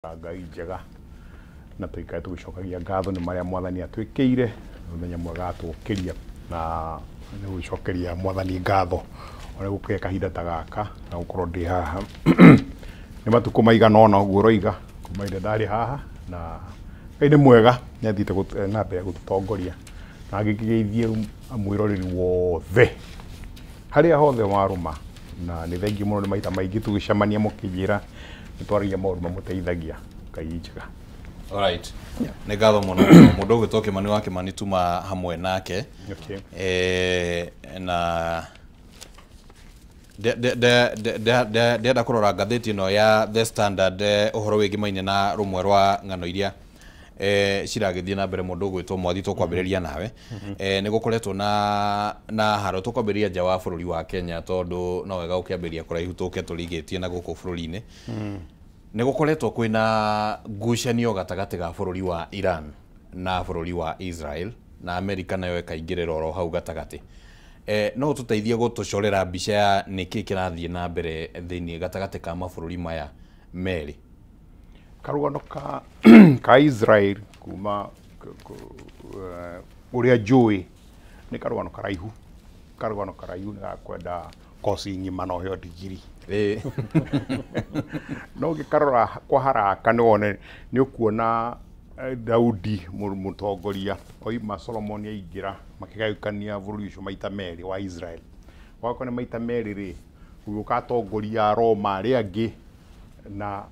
Ngai njega na tuikare tugicokagia ngatho nĩ marĩa Mwathani atwĩkĩire. Mũthenya mwega atũkĩria na nĩ gũcokeria Mwathani ngatho ona gũkĩhe kahinda ta gaka na gũkorwo ndĩ haha. Nĩ matukũ maigana ũna ũguo ũroiga kuma rĩrĩa ndarĩ haha, na Ngai nĩ mwega, nĩ athiĩte na mbere gũtũtongoria, na ngĩkĩgeithie mwĩroreri wothe harĩa hothe warũma. Na nĩ thengiũ mũno, nĩ maita maingĩ tũgĩcemania mũkĩnjĩra nĩ twaragia maũndũ mamũteithagia. Ngai njega. Alright. Nĩ ngatho mũno mũno. Mũndũ ũgwĩtwo Kĩmani wa Kĩmani tuma hamwe nake. Okay. Na ndĩrenda kũrora ngathĩti ĩno ya The Standard, ũhoro wĩgimaine na rũmwe rwa ng'ano iria ciragĩthiĩ na mbere. Mũndũ ũgwĩtwo Mwathi, tũkwambĩrĩria nawe. Nĩ gũkoretwo na haro, tũkwambĩrĩria nja wa bũrũri wa Kenya tondũ no wega ũkĩambĩrĩria kũraihu tũke tũrigĩtie na gũkũ bũrũri-inĩ. Nĩ gũkoretwo kwĩna ngucanio gatagatĩ ga bũrũri wa Iran na bũrũri wa Israel, na Amerika nayo ĩkaingĩrĩra oro hau gatagatĩ. No ũtũteithie gũtũcorera mbica ya nĩkĩ kĩrathiĩ na mbere thĩinĩ gatagatĩ ka mabũrũri maya merĩ? Karũgano ka Israel kuma ũrĩa njũĩ nĩ karũgano karaihu, karũgano karaihu nĩ gakwenda koci ng'ima na ũheo ndigiri. No ũngĩkarora kwa haraka nĩ wone nĩ ũkuona Daudi mũtongoria oima, Solomon aingĩra, makĩgayũkania bũrũri ũcio maita merĩ wa Israel. Gwakwa nĩ maita merĩ rĩ, gũgĩũka atongoria a Roma arĩa angĩ na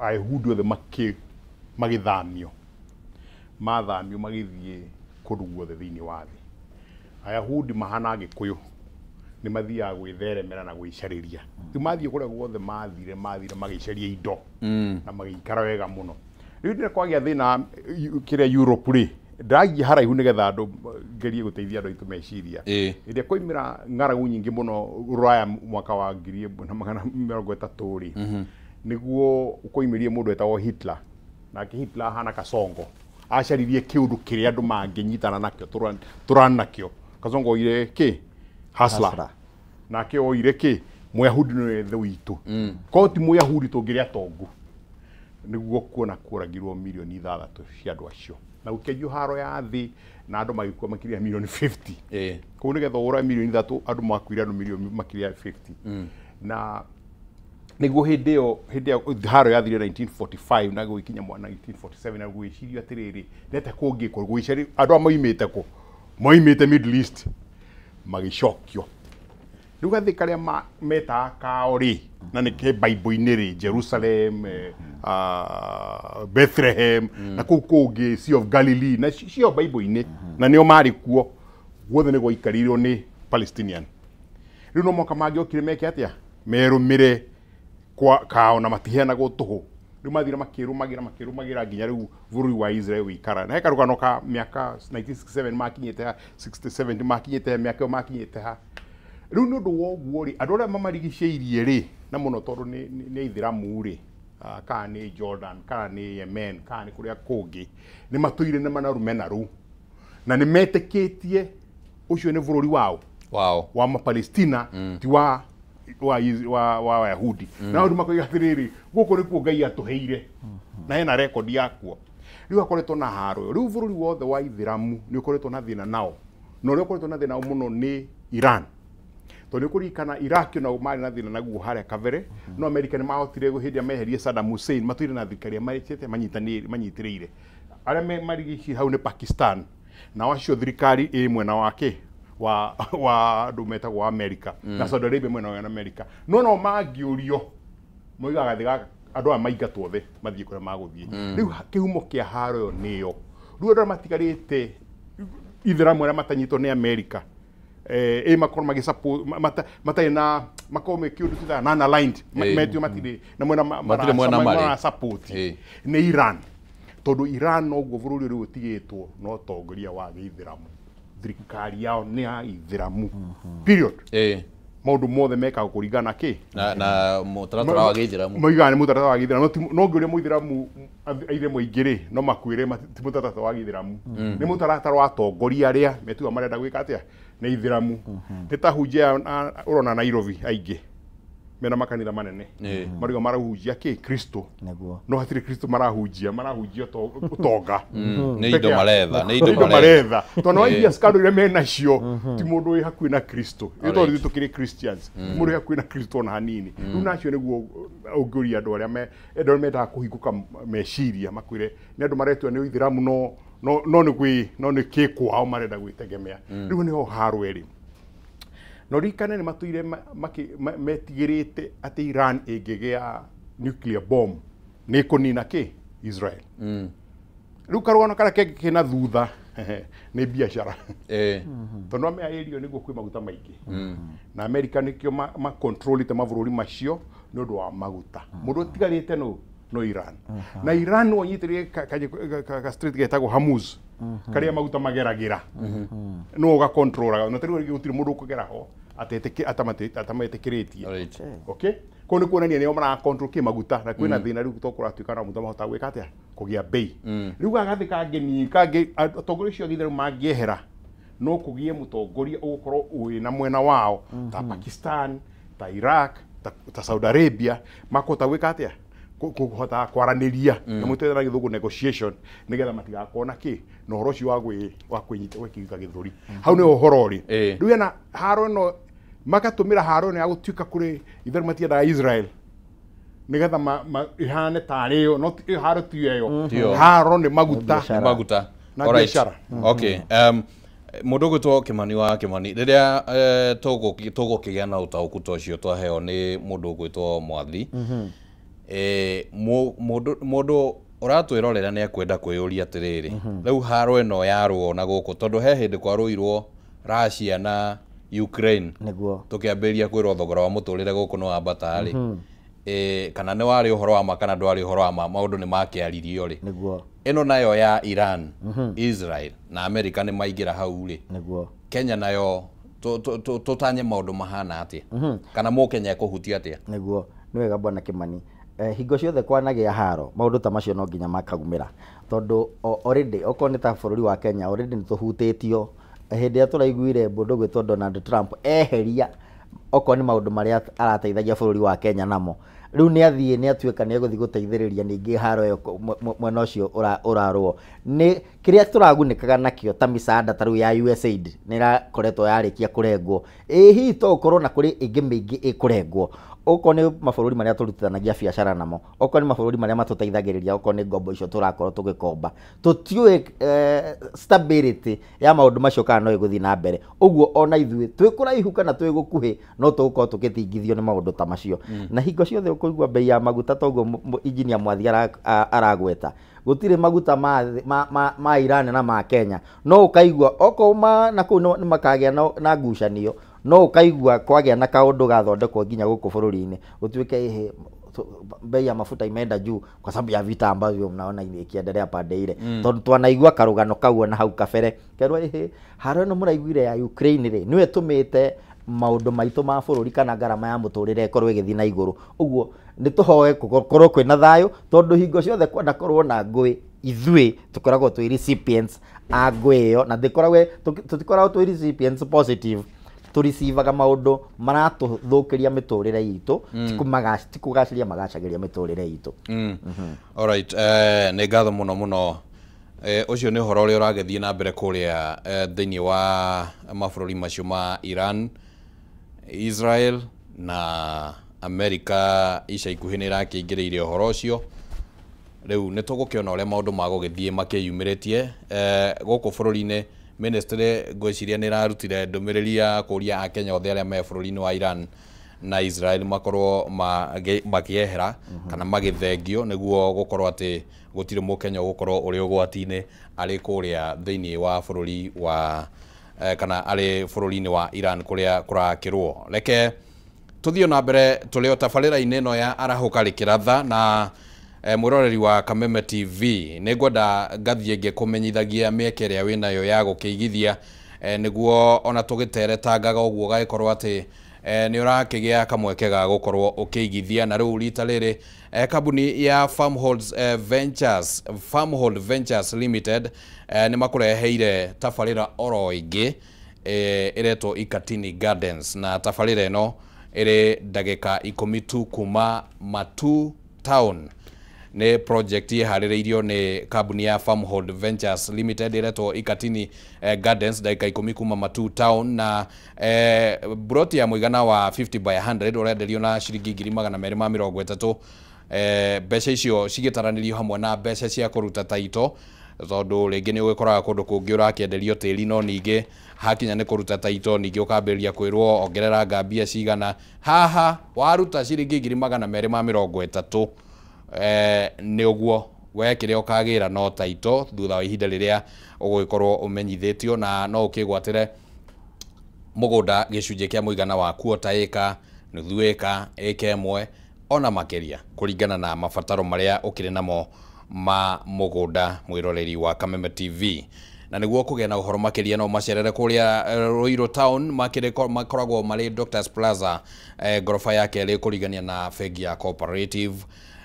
Ayahudi othe magĩthamio, mathamio magĩthiĩ kũndũ guothe thĩinĩ wa thĩ. Ayahudi mahana Agĩkũyũ, nĩ mathiaga gwĩtheremera na gwĩcarĩria. Rĩu mathiĩ kũrĩa guothe mathire magĩcaria indo na magĩikara wega mũno. Rĩu rĩrĩa kwagĩa thĩna kĩrĩa Europe rĩ, ndĩragia haraihu nĩgetha andũ ngerie gũteithia andũ aitũ meciria. Ĩrĩa koimĩra ng'aragu nyingĩ mũno Rũraya mwaka wa 1930 rĩ, nĩguo koimĩrie mũndũ etagwo Hitler. Nake Hitler ahana Kasongo, acaririe kĩũndũ kĩrĩa andũ mangĩnyitana nakĩo tũrani nakĩo. Kasongo oire kĩ? Hustler. Hustler. Nake oire kĩ? Mũyahudi nĩwe thũ witũ, korwo ti Mũyahudi tũngĩrĩ atongu. Nĩguo kuona kũragirwo mirioni 6 cia andũ acio na gũkĩanjio haro ya thĩ na andũ magĩkua makĩria ya mirioni 50. Kũu nĩgetha ũrae mirioni 3, andũ makuire andũ mirioni makĩria ya 50. Na nĩguo hĩndĩ ĩyo, hĩndĩ ĩyo haro yathire 1945 na gũgĩkinya mwana 1947, na gwĩcirio atĩrĩrĩ, nĩatĩa kũngĩkwo gwĩcaria andũ aya moimĩte kũ? Moimĩte Middle East, magĩcokio. Rĩu gathĩ karĩa metaga kao rĩ, na nĩ ke Bible-inĩ rĩ, Jerusalem, Bethlehem na kũu kũngĩ Sea of Galilee na cio Bible-inĩ, na nĩo marĩ kuo guothe nĩ gwaikarĩirwo nĩ Palestinian. Rĩu no mwaka mangĩokire meke atĩa? Merũmĩre kwa kao na matiheanagwo tũhũ. Rĩu mathire makĩrũmagĩra makĩrũmagĩra nginya rĩu bũrũri wa Israel wĩikara na he karũgano ka mĩaka 1967 makinyĩte ha, 67 makinyĩte ha, mĩaka ĩyo makinyĩte ha. Rĩu nĩ ũndũ wa ũguo rĩ, andũ arĩa mamarigicĩirie rĩ, na mũno tondũ nĩ aithĩramu rĩ, kana nĩ Jordan, kana nĩ Yemen, kana nĩ kũrĩa kũngĩ, nĩ matũire na manarumena rũu na nĩ metĩkĩtie ũcio nĩ bũrũri wao wao wa Mapalestina, ti wa Wayahudi. Na andũ makoiga atĩrĩrĩ, gũkũ nĩkuo Ngai atũheire na hena rekondi yakuo. Rĩu akoretwo na haro ĩyo. Rĩu bũrũri wothe wa Ithĩramu nĩ ũkoretwo na thĩna nao, na ũrĩa ũkoretwo na thĩna nao mũno nĩ Iran, tondũ nĩ kũririkana Iraq onao marĩ na thĩna naguo harĩa kabere. No Amerika nĩ mahotire hĩndĩ ĩrĩa meherie Saddam Hussein, matũire na thirikari ĩrĩa marĩkĩte manyitĩrĩire. Arĩa marigicĩirie hau nĩ Pakistan, nao acio thirikari ĩ mwena wake wa andũ metagwo America, na Saudi Arabia mwena wa America. No mangĩũrio moigaga gathĩ gaka andũ aya maingatwo othe mathiĩ kũrĩa magũthiĩ. Rĩu kĩhumo kĩa haro ĩyo nĩyo rĩu andũ arĩa matigarĩte ithĩramu arĩa matanyitwo nĩ America, ĩ makorwo magĩ matarĩ na makorwo me kĩũndũ tũtaga non aligned, metio matirĩ na mwena Matirĩ mwena marĩ. mara support nĩ Iran, tondũ Iran noguo bũrũri ũrĩa ũtigĩtwo na ũtongoria wa gĩithĩramu. Thirikari yao nĩ ya ithĩramu, period. Maũndũ mothe mekagwo kũringana kĩ? Na mũtaratara wa gĩithĩramu. Moigaga nĩ mũtaratara wa gĩithĩramu. No ngĩũria mũithĩramu aithĩramu aingĩ rĩ, no makwĩre ti mũtaratara wa gĩithĩramu, nĩ mũtaratara wa atongoria arĩa metuga marenda gwĩka atĩa nĩ ithĩramu. Nĩ ta hunjia ũrona Nairobi aingĩ Mena makanitha manene marauga marahunjia kĩ Kristo no hatirĩ Kristo marahunjia ũtonga. Nĩ indo maretha, nĩ indo maretha tondũ waigua scandal iria menacio ti mũndũ wĩ hakuhĩ na Kristo. Ithuĩ tondũ tũkĩrĩ Christians ti mũndũ wĩ hakuhĩ na Kristo ona hanini. Rĩu nacio nĩguo ũngĩũria andũ arĩa mendaga kũhingũka meciria makwĩre nĩ andũ maretua nĩ Ũithĩramu no no nĩ kĩ kwao marenda gwĩtegemea. Rĩu nĩho haro ĩrĩ. No ririkane nĩ matũire metigĩrĩte atĩ Iran ĩngĩgĩa nuclear bomb nĩ ĩkũnina kĩ Israel. Rĩu karũgano karĩa kengĩ kena thutha nĩ biacara. Tondũ amea area nĩguo kwĩ maguta maingĩ. Na America nĩkĩo macontrolĩte mabũrũri macio nĩ ũndũ wa maguta. Mũndũ ũtigarĩte no Iran. Na Iran no nyitĩrĩre ka street getagwo Hormuz karĩa maguta mageragĩra. No ũgacontrolaga na tarĩu gũtirĩ mũndũ ũkũgera ho atametĩkĩrĩtie. Okay? Kũu nĩ kuonania nĩo mara control kĩ maguta na kwĩna thĩna rĩu to kũratuĩka na maguta mahota gwĩka atĩa kũgĩa bei. Rĩu gagathĩ kangĩ ni kangĩ atongoria acio a gĩithĩramu mangĩehera no kũgĩe mũtongoria ũgũkorwo wĩ na mwena wao ta Pakistan, ta Iraq, ta Saudi Arabia makũhota gwĩka atĩa kũhota kwaranĩria na mũtwetha na gĩthũngũ negotiation nĩgetha matigakorwo na kĩ na ũhoro ũcio wa kwĩnyita gwĩkĩra gĩthũri. Hau nĩho ũhoro ũrĩ. Rĩu hena haro ĩno magatũmĩra haro ĩno ya gũtuĩka kũrĩ itherũ matiendaga Israel nĩgetha ihane tarĩ ĩyo no haro ti ĩyo. Haro nĩ maguta. Maguta. Na biacara. Okay. Mũndũ ũgwĩtwo Kimani wa Kimani rĩrĩa tũgũkĩgĩa na ũtaũku ta ũcio twaheo nĩ mũndũ ũgwĩtwo Mwathi. Mũndũ ũratwĩrorera nĩ ekwenda kwĩyũria atĩrĩrĩ rĩu haro ĩno yarũo na gũkũ tondũ he hĩndĩ kwarũirwo Russia na Ukraine tũkĩambĩrĩria kwĩrwo thogora wa mũtũrĩre gũkũ nĩ wambata rĩ kana nĩ warĩ ũhoro wa ma kana ndwarĩ ũhoro wa ma maũndũ nĩ makĩaririo rĩ ĩno nayo ya Iran, Israel na America nĩ maingĩra hau rĩ Kenya nayo tũtanye maũndũ mahana atĩa kana mũkenya ekũhutia atĩa? Nĩguo nĩ wega bwana Kimani. Hingo ciothe kwanagĩa haro maũndũ ta macio no nginya makaumĩra tondũ already okorwo nĩ ta bũrũri wa Kenya already nĩ tũhutĩtio hĩndĩ ĩrĩa tũraiguire mũndũ ũgwĩtwo Donald Trump eheria okorwo nĩ maũndũ marĩa arateithagia bũrũri wa Kenya namo rĩu nĩ athiĩ nĩ atuĩka nĩ egũthiĩ gũteithĩrĩria ningĩ haro ĩyo mwena ũcio ũrarũo nĩ kĩrĩa tũragunĩkaga nakĩo ta misaada ta rĩu ya USAID nĩ ĩrakoretwo yarĩkia kũrengwo. Ĩ hihi to gũkorwo na kũrĩ ĩngĩ mĩingĩ ĩkũrengwo okorwo nĩ mabũrũri marĩa tũrutithanagia biacara namo okorwo nĩ mabũrũri marĩa matũteithagĩrĩria okorwo nĩ ngombo icio tũrakorwo tũgĩkomba tũtiũĩ stability ya maũndũ macio kana no ĩgũthiĩ na mbere ũguo ona ithuĩ twĩ kũraihu kana twĩ gũkuhĩ no tũgũkorwo tũgĩthingithio nĩ maũndũ ta macio. Na hingo ciothe ũkũigua bei ya maguta toguo injinia Mwathi aragweta gũtirĩ maguta ma Iran na ma Kenya no ũkaigua okorwo na kũu nĩ makagĩa na ngucanio no ũkaigua kwagĩa na kaũndũ gathondekwo nginya gũkũ bũrũri-inĩ gũtuĩke ĩhĩ bei ya mafuta imeenda juu kwa sababu ya vita ambavyo mnaona ikiendelea pande ile. Tondu twanaigua karugano kau na hau kabere kerwo ĩhĩ haro ĩno mũraiguire ya Ukraine rĩ nĩwe ĩtũmĩte maũndũ maitũ ma bũrũri kana ngarama ya mũtũrĩre ĩkorwo ĩgĩthiĩ na igũrũ ũguo nĩ tũhoe gũkorwo kwĩna thayũ tondũ hingo ciothe kwanakorwo na ngũĩ ithuĩ tũkoragwo twĩ recipients a ngũĩ ĩyo na tũtikoragwo twĩ recipients positive tũricivaga maũndũ maratũthũkĩria mĩtũrĩre itũ ti kũgacĩria magacagĩria mĩtũrĩre itũ. Alright, nĩ ngatho mũno mũno. Ũcio nĩ ũhoro ũrĩa ũragĩthiĩ na mbere kũrĩa thĩinĩ wa mabũrũri macio ma Iran, Israel na America ica ikuhĩ nĩ ĩrakĩingĩrĩire ũhoro ũcio. Rĩu nĩ tũgũkĩona ũrĩa maũndũ magũgĩthiĩ makĩyumĩrĩtie gũkũ bũrũri-inĩ. Ministry ngwĩciria nĩ ĩrarutire ndũmĩrĩri ya kũria akenya othe arĩa me bũrũri-inĩ wa Iran na Israel makorwo makĩehera kana magĩthengio nĩguo gũkorwo atĩ gũtirĩ mũkenya ũgũkorwo ũrĩ ũgwati-inĩ arĩ kũrĩa thĩinĩ wa bũrũri wa kana arĩ bũrũri-inĩ wa Iran kũrĩa kũrakĩrwo. Reke tũthiĩ na mbere tũrĩ o tabarĩra-inĩ ĩno ya Arahũka Rĩkĩratha na mwĩroreri wa Kameme TV nĩ ngwenda ngathiĩ ngĩkũmenyithagia mĩeke ĩrĩa wĩnayo ya gũkĩigithia nĩguo ona tũgĩteretangaga ũguo ũgagĩkorwo atĩ nĩ ũrakĩgĩa kamweke ga gũkorwo ũkĩigithia. Na rĩu rita rĩrĩ kambuni ya Farmhold Ventures Limited nĩ makũreheire tabarĩra oro ĩngĩ ĩretwo Ikatini Gardens na tabarĩra ĩno Ĩrĩ ndagĩka 10 tu kuma Matu Town. Nĩ project ĩharĩrĩirio nĩ kambuni ya Farmhold Ventures Limited ĩretwo Ikatini Gardens, ndagĩka 10 kuma Matu Town, na broti ya mũigana wa 50 by 100 ũrenderio na ciringi 230,000. Mbeca icio cigĩtaranĩrio hamwe na mbeca cia kũruta taito, tondũ rĩngĩ nĩ ũgĩkoraga kũndũ kũngĩ ũrakĩenderio tĩri, no ningĩ hakinya nĩ kũruta taito ningĩ ũkambĩrĩria kwĩrwo ongerera ngambia cigana. Haha waruta ciringi 230,000, nĩ ũguo we kĩrĩa ũkagĩra no taito thutha wa ihinda rĩrĩa ũgũgĩkorwo ũmenyithĩtio, na no ũkĩgwatĩre mũgũnda gĩcunjĩ kĩa mũigana wa quarter ĩka, nuthu ĩka, ĩka ĩmwe ona makĩria, kũringana na mabataro marĩa ũkĩrĩ namo ma mũgũnda. Mwĩroreri wa Kameme TV, na nĩguo kũgĩa na ũhoro makĩria no macerere kũrĩa Ruiru Town, makĩrĩ makoragwo marĩ Doctors Plaza, ngoroba ya kerĩ kũrigania na bengi ya Cooperative,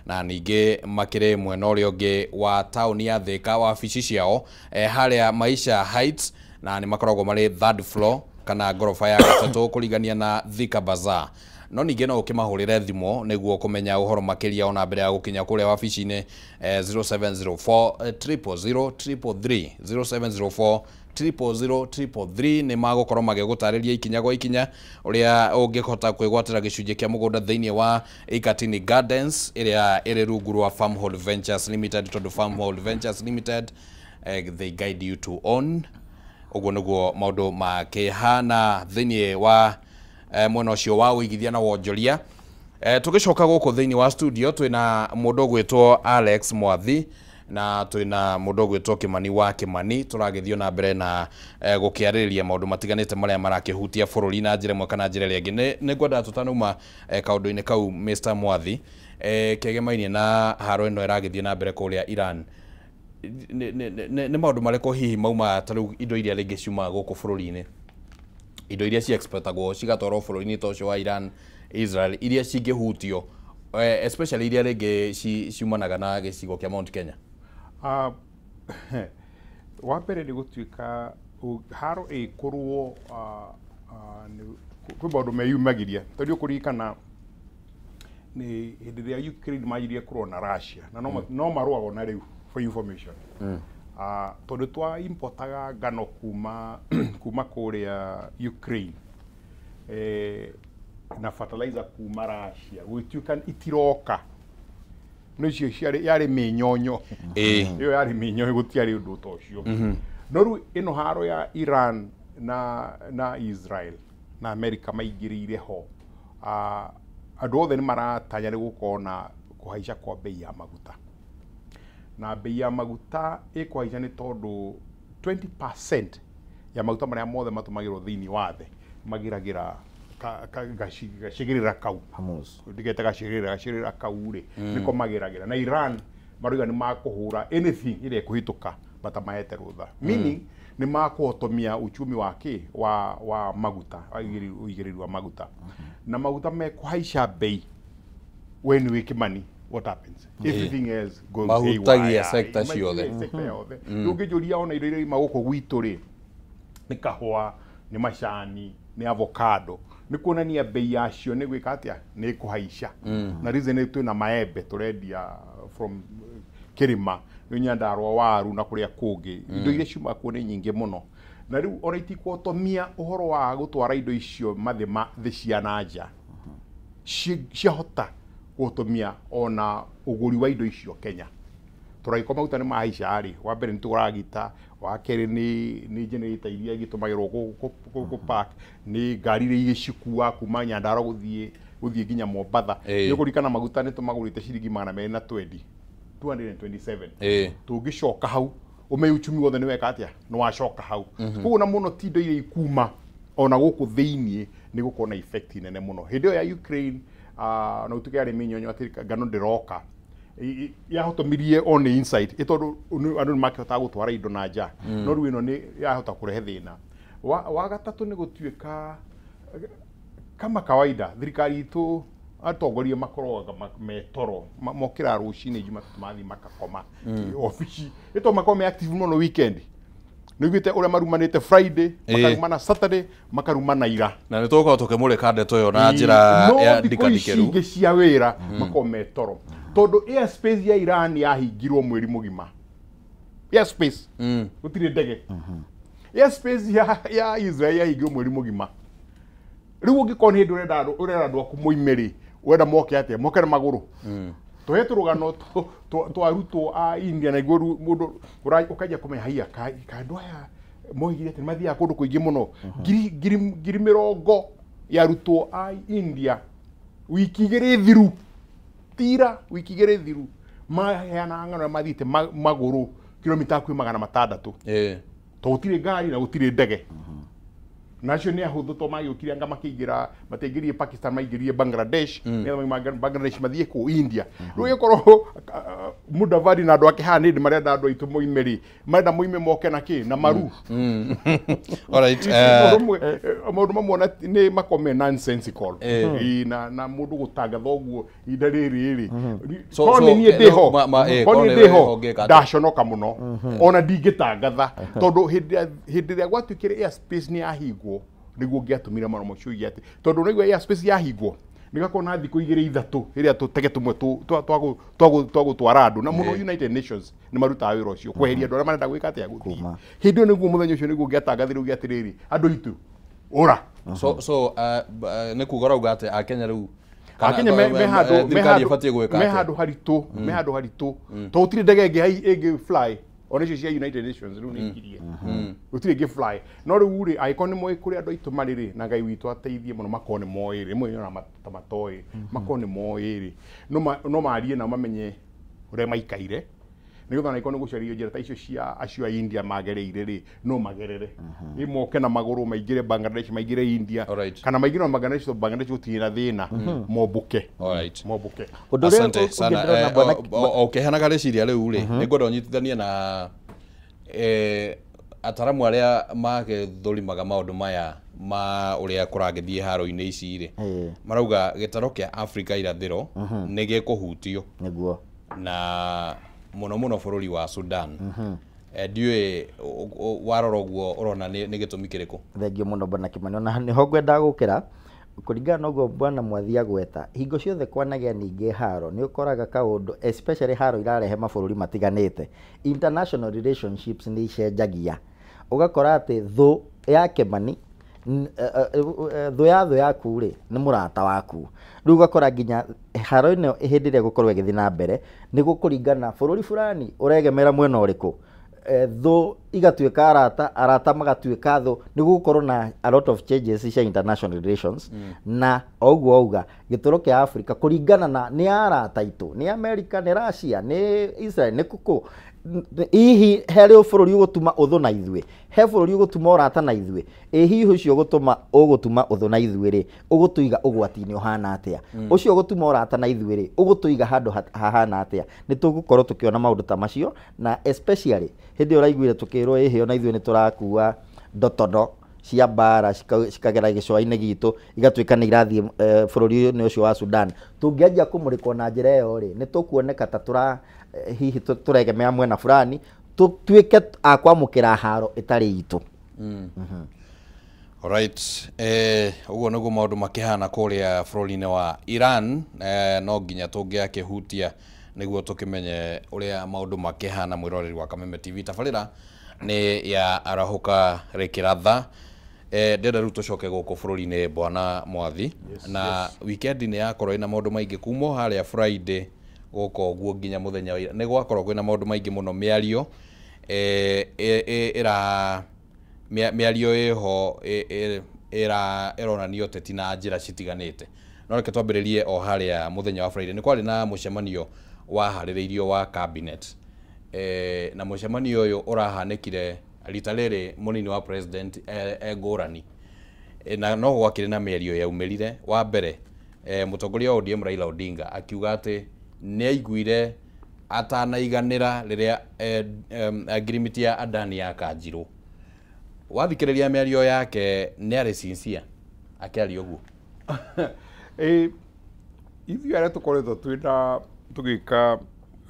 na ningĩ makĩrĩ mwena ũrĩa ũngĩ wa taũni ya Thika, wabici ciao harĩa Maisha Heights, na nĩ makoragwo marĩ third floor kana ngoroba ya gatatũ kũrigania na Thika Bazaar. No ningĩ no ũkĩmahũrĩre thimũ nĩguo kũmenya ũhoro makĩria ona mbere ya gũkinya kũrĩa wabici-inĩ, 0704 000 333, 0704 000 333. Nĩ magũkorwo magĩgũtarĩria ikinya gwa ikinya ũrĩa ũngĩhota kwĩgwatĩra gĩcunjĩ kĩa mũgũnda thĩinĩ wa Ikatini Gardens ĩrĩa ĩrĩ rungu rwa Farmhold Ventures Limited, tondũ Farmhold Ventures Limited, they guide you to own. Ũguo nĩguo maũndũ makĩhana thĩinĩ wa mwena ũcio wa ũigithia na wonjoria. Tũgĩcoka gũkũ thĩinĩ wa studio twĩna mũndũ ũgwĩtwo Alex Mwathi na twĩna mũndũ ũgwĩtwo Kimani wa Kimani. Tũragĩthiĩ na mbere na gũkĩarĩrĩria maũndũ matiganĩte marĩa marakĩhutia bũrũri na njĩra ĩmwe kana njĩra ĩrĩa ĩngĩ. Nĩ ngwendaga tũtanauma kaũndũ-inĩ kau, Mr Mwathi, kegemainie na haro ĩno ĩragĩthiĩ na mbere kũrĩa Iran, nĩ maũndũ marĩkũ hihi mauma ta rĩu indo iria rĩngĩ ciumaga gũkũ bũrũri-inĩ, indo iria ciexportagwo cigatwarwo bũrũri-inĩ ta ũcio wa Iran, Israel, iria cingĩhutio, especially iria rĩngĩ ciumanaga na gĩcigo kĩa Mount Kenya? Wa mbere nĩ gũtuĩka haro ĩkorwo kwĩ maũndũ meyumagĩria, tondũ ũkũririkana nĩ hĩndĩ ĩrĩa Ukraine manjirie kũrũa na Russia, na no marũaga ona rĩu, for information, tondũ twa importaga ngano kuma kũrĩa Ukraine, na fertilizer kuma Russia, gũgĩtuĩka itiroka, no icio ciarĩ yarĩ mĩnyonyo. Ĩyo yarĩ mĩnyonyo, gũtiarĩ ũndũ ta ũcio. No rĩu ĩno haro ya Iran na Israel na America maingĩrĩire ho, andũ othe nĩ maratanya nĩ gũkorwo na kũhaica kwa bei ya maguta, na bei ya maguta ĩkũhaica nĩ tondũ 20% ya maguta marĩa mothe matũmagĩrwo thĩinĩ wa thĩ magĩragĩra gacigĩrĩra kau. Hormuz. Ndigete gacigĩrĩra kau rĩ, nĩko magĩragĩra, na Iran marauga nĩ makũhũra anything ĩrĩa ĩkũhĩtũka matamahete rũtha, meaning nĩ makũhotomia uchumi wa kĩ wa maguta, ũigĩrĩri wa maguta, na maguta mekũhaica bei. We nĩ Kimani, what happens? Everything else goes Mahutagia haywire. sector ciothe. Sector yothe. Rĩu ũngĩnjũria ona indo iria ima gũkũ gwitũ rĩ, nĩ kahũa, nĩ macani, nĩ avocado, nĩ kuonania bei yacio nĩ gwĩka atĩa, nĩ kũhaica. Na reason nĩ twĩna maembe tũrendia from kĩrĩma nĩ Nyandarua, waru na kũrĩa kũngĩ, indo iria ciumaga kuo nĩ nyingĩ mũno, na rĩu ona itikwotomia ũhoro wa gũtwara indo icio mathĩ ma thĩ cia na nja, ciahota gũtũmia ona ũgũri wa indo icio Kenya. Tũragĩkorwo maguta nĩ mahaica rĩ, wa mbere nĩ tũgũraga gita, wa kerĩ nĩ generator iria igĩtũmagĩrwo kũ park, nĩ ngari iria igĩcikua kuma Nyandarua gũthiĩ nginya Mombatha. Nĩ ũkũririkana maguta nĩ tũmagũrĩte ciringi 220, 227. Tũngĩcoka hau ũmenye uchumi wothe nĩ weka atĩa, nĩ wacoka hau. Koguo na mũno ti indo iria ikuma ona gũkũ thĩiniĩ nĩ gũkorwo na effect nene mũno. Hĩndĩ ĩyo ya Ukraine, na ũtuĩke yarĩ mĩnyonyo atĩ ngano ndĩroka, yahotomirie on the inside ĩ tondũ andũ nĩ makĩhotaga gũtwara indo na nja, no rĩu ĩno nĩ yahota kũrehe thĩna. Wa gatatũ nĩ gũtuĩka kama kawaida thirikari itũ atongoria makoragwo me toro, mokĩraga rũcinĩ Jumatatũ mathiĩ makakoma obici, ĩto makorwo me active mũno weekend. Nĩguĩte ũrĩa marumanĩte Friday, makarumana Saturday, makarumana ira. Na nĩ tũgũkorwo tũkĩmũrĩka ndeto ĩyo na njĩra ya ndikandikĩru. No thikũ ici ingĩ cia wĩra makorwo me toro. Tondũ airspace ya Iran yahingirwo mweri mũgima. Airspace. Gũtirĩ ndege. Airspace ya Israel yahingirwo mweri mũgima. Rĩu ũngĩkorwo nĩ hĩndĩ ũrenda andũ aku moime rĩ, ũrenda moke atĩa? Moke na magũrũ. Tũhe tũrũgano twa arutwo a India na niguo mũndũ ũkanjia kũmenya haiya ka andũ aya moigire atĩ nĩmathiaga kũndũ kũingĩ mũno. Ngiri mĩrongo ya arutwo a India wiki igĩrĩ thiru, tira wiki igĩrĩ thiru, maheanaga ng'ano mathiĩte magũrũ kilomita hakuhĩ 600. Tondũ gũtirĩ ngari na gũtirĩ ndege. Nacio nĩ ahũthũ tondũ magĩũkire anga makĩingĩra, matiaingĩrire Pakistan, maingĩrire Bangladesh, nĩgetha Bangladesh mathiĩ kũ India. Rĩu ĩkorwo Mudavadi na andũ ake haha nĩ marenda andũ aitũ moime rĩ, marenda moime moke na kĩ? Na maru. Alright. Maũndũ mamwe nĩ makorwo me nonsensical. Na mũndũ gũtangatha ũguo ihinda rĩrĩ rĩ. Korwo nĩ niĩ ndĩho, korwo nĩ ndĩho, ndaconoka mũno. Ona ndingĩtangatha. Tondũ hĩndĩ ĩrĩa gwatuĩkire airspace nĩ yahingwo, nĩguo ngĩatũmire maromo macio oige atĩ tondũ nĩguo airspace yahingwo nĩgakorwo na thikũ igĩrĩ ithatũ rĩrĩa tũtege tũmwe twa gũtwara andũ na mũno United Nations nĩ marutaga wĩra ũcio kweheria andũ arĩa marenda gwĩka atĩa gũthiĩ. Hĩndĩ ĩyo nĩguo mũthenya ũcio nĩguo ngĩatangathire uge atĩrĩrĩ andũ aitũ ũra. So nĩ kuga ũrauga atĩ Akenya rĩu Akenya me handũ haritũ, me handũ haritũ tondũ gũtirĩ ndege ĩngĩ fly ona icio cia United Nations rĩu nĩ ngirie. Gũtirĩ ĩngĩ fly. No rĩu rĩ angĩkorwo nĩ moĩ kũrĩa andũ aitũ marĩ rĩ, na Ngai witũ ateithie mũno makorwo nĩ moĩ rĩ, rĩmwe nyonaga ta matoĩ, makorwo nĩ moĩ rĩ, no marie nao mamenye ũrĩa maikaire, nĩgetha ona angĩkorwo nĩ gũcaria njĩra ta icio cia acio a India magereire rĩ, no magerere. Ĩ moke na magũrũ maingĩre Bangladesh, maingĩre India, kana maingĩre na Bangladesh tondũ Bangladesh gũtirĩ na thĩna, mombũke. Mombũke. Asante sana. Ũkĩheanaga rĩciria rĩu rĩ, nĩngwenda ũnyitithanie na ataramu arĩa magĩthũrimaga maũndũ maya ma ũrĩa kũragĩthiĩ haro-inĩ ici rĩ, marauga gĩtaro kĩa Afrika irathĩro nĩ gĩkũhutio. Nĩguo. Na mũno mũno bũrũri wa Sudan. Ndiũĩ warora ũguo ũrona nĩ gĩtũmi kĩrĩkũ? Thengiũ mũno Bwana Kimani, ona nĩho ngwendaga gũkĩra kũringana na ũguo Bwana Mwathi agweta, hingo ciothe kwanagĩa ningĩ haro nĩ ũkoraga kaũndũ especially haro irarehe mabũrũri matiganĩte, international relationships nĩ icenjagia, ũgakora atĩ thũ ya Kimani, thũ ya thũ yaku rĩ nĩ mũrata waku. Rĩu ũgakora nginya haro ĩno hĩndĩ ĩrĩa ĩgũkorwo ĩgĩthiĩ na mbere nĩ gũkũringana bũrũri fulani ũregemera mwena ũrĩkũ, thũ igatuĩka arata, arata magatuĩka thũ, nĩ gũgũkorwo na a lot of changes cia international relations. Na o ũguo auga gĩtũro kĩa Africa kũringana na nĩ arata aitũ, nĩ America, nĩ Russia, nĩ Israel, nĩ kũkũ, hihi harĩ bũrũri ũgũtuma ũthũ na ithuĩ, he bũrũri ũgũtuma ũrata na ithuĩ, ĩ hihi ũcio ũgũtuma ũthũ na ithuĩ rĩ, ũgũtũiga ũgwati-inĩ ũhana atĩa, ũcio ũgũtuma ũrata na ithuĩ rĩ, ũgũtũiga handũ hahana atĩa. Nĩ tũgũkorwo tũkĩona maũndũ ta macio, na especially hĩndĩ ĩyo ũraiguire tũkĩrwo ĩhĩ ona ithuĩ nĩ tũrakua ndotondo cia mbara cikagera gĩcũa-inĩ gitũ igatuĩka nĩ irathiĩ bũrũri-inĩ ũcio wa Sudan. Tũngĩanjia kũmũrĩkwo na njĩra ĩyo rĩ, nĩ tũkuoneka ta tũra hihi tũregemea mwena fulani, tũtuĩke a kwamũkĩra haro ĩtarĩ itũ. Alright, ũguo nĩguo maũndũ makĩhana kũrĩa bũrũri-inĩ wa Iran. No nginya tũngĩakĩhutia nĩguo tũkĩmenye ũrĩa maũndũ makĩhana. Mwĩroreri wa Kameme TV, tabarĩra nĩ ya Arahũka Rĩkĩratha. Ndĩrenda rĩu tũcoke gũkũ bũrũri-inĩ Bwana Mwathi. Na weekend nĩ yakorwo ĩna maũndũ maingĩ kuma o harĩa Friday gũka ũguo nginya mũthenya wa ira, nĩ gwakorwo kwĩna maũndũ maingĩ mũno, mĩario mĩario ĩho ĩronania ũteti na njĩra citiganĩte. No reke twambĩrĩrie o harĩa mũthenya wa Friday nĩ kwarĩ na mũcemanio waharĩrĩirio wa cabinet. Na mũcemanio ũyũ ũrahanĩkire rita rĩrĩ mũnini wa president ngũrani, na no gwakĩrĩ na mĩario yaumĩrire. Wa mbere mũtongoria wa ODM Raila Odinga akiuga atĩ nĩ aiguire atanaiganĩra rĩrĩa ngirimiti ya Adani yakanjirwo. Wathikĩrĩria mĩario yake nĩ arĩ sincere akĩaria ũguo. Ithuĩ arĩa tũkoretwo twĩna tũgĩka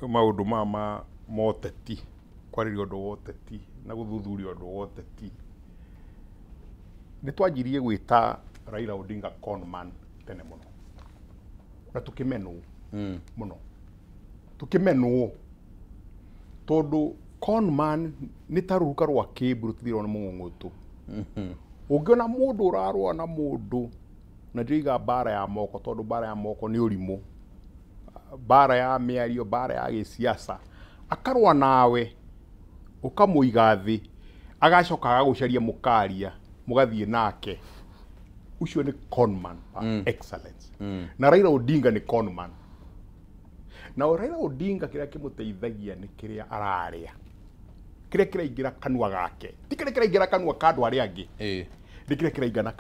maũndũ maya ma moteti Kwarĩria ũndũ wa ũteti na gũthuthuria ũndũ wa ũteti, nĩ twanjirie gwĩta Raila Odinga conman tene mũno, na tũkĩmenwo mũno, tũkĩmenwo tondũ conman nĩ ta rũruka rwa kĩmbu rũtithirwo nĩ mũng'ũng'ũtũ. Ũngĩona mũndũ ũrarũa na mũndũ, na ndĩroiga mbara ya moko tondũ mbara ya moko nĩ ũrimũ, mbara ya mĩario, mbara ya gĩsiasa, akarũa nawe ũkamũiga thĩ, agacoka agagũcaria mũkaria mũgathiĩ nake, ũcio nĩ conman par excellence. Na Raila Odinga nĩ conman. Na Raila Odinga kĩrĩa kĩmũteithagia nĩ kĩrĩa ararĩa, kĩrĩa kĩraingĩra kanua gake, ti kĩrĩa kĩraingĩra kanua ka andũ arĩa angĩ, nĩ kĩrĩa kĩraingana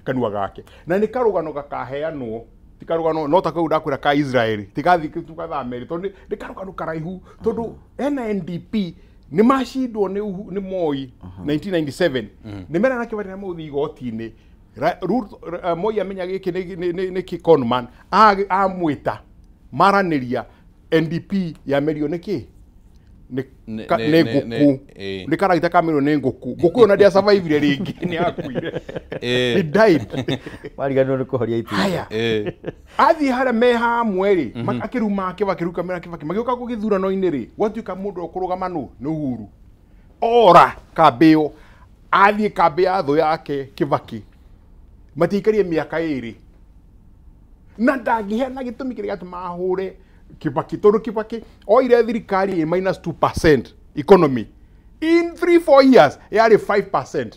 kanua gake. Na nĩ karũgano gakaheanwo, ti karũgano no ta kau ndakwĩra ka Israel, ti gathi tugathameri, tondũ nĩ karũgano karaihu, tondũ ena NDP nĩ macindwo nĩ Moi 1997, nĩ merana Kibaki na mũthiĩ igoti-inĩ. Moi amenya gĩkĩ nĩ kĩ conman, amwĩta maranĩria, NDP yamerio nĩ kĩ? Nĩ nĩ ngũkũ. Nĩ karagita kamerio nĩ ngũkũ. Ngũkũ ĩyo na ndĩa survive rĩngĩ, nĩ yakuire. He died. Mariganĩrwo nĩ kũhoria itumbĩ. Haya. Athiĩ harĩa me hamwe rĩ, akĩruma Kibaki, rĩu kamera Kibaki, magĩũka gũgĩthurano-inĩ rĩ, gwatuĩka mũndũ ũkũrũgama nũ? Nĩ Uhuru. Ora kambĩ ĩyo, athiĩ kambĩ ya thũ yake Kibaki, matiaikarie mĩaka ĩrĩ. Na ndangĩheana gĩtũmi kĩrĩa gĩatũma ahũre Kibaki, tondũ Kibaki oire thirikari ĩ minus 2% economy in 3-4 years yarĩ 5%.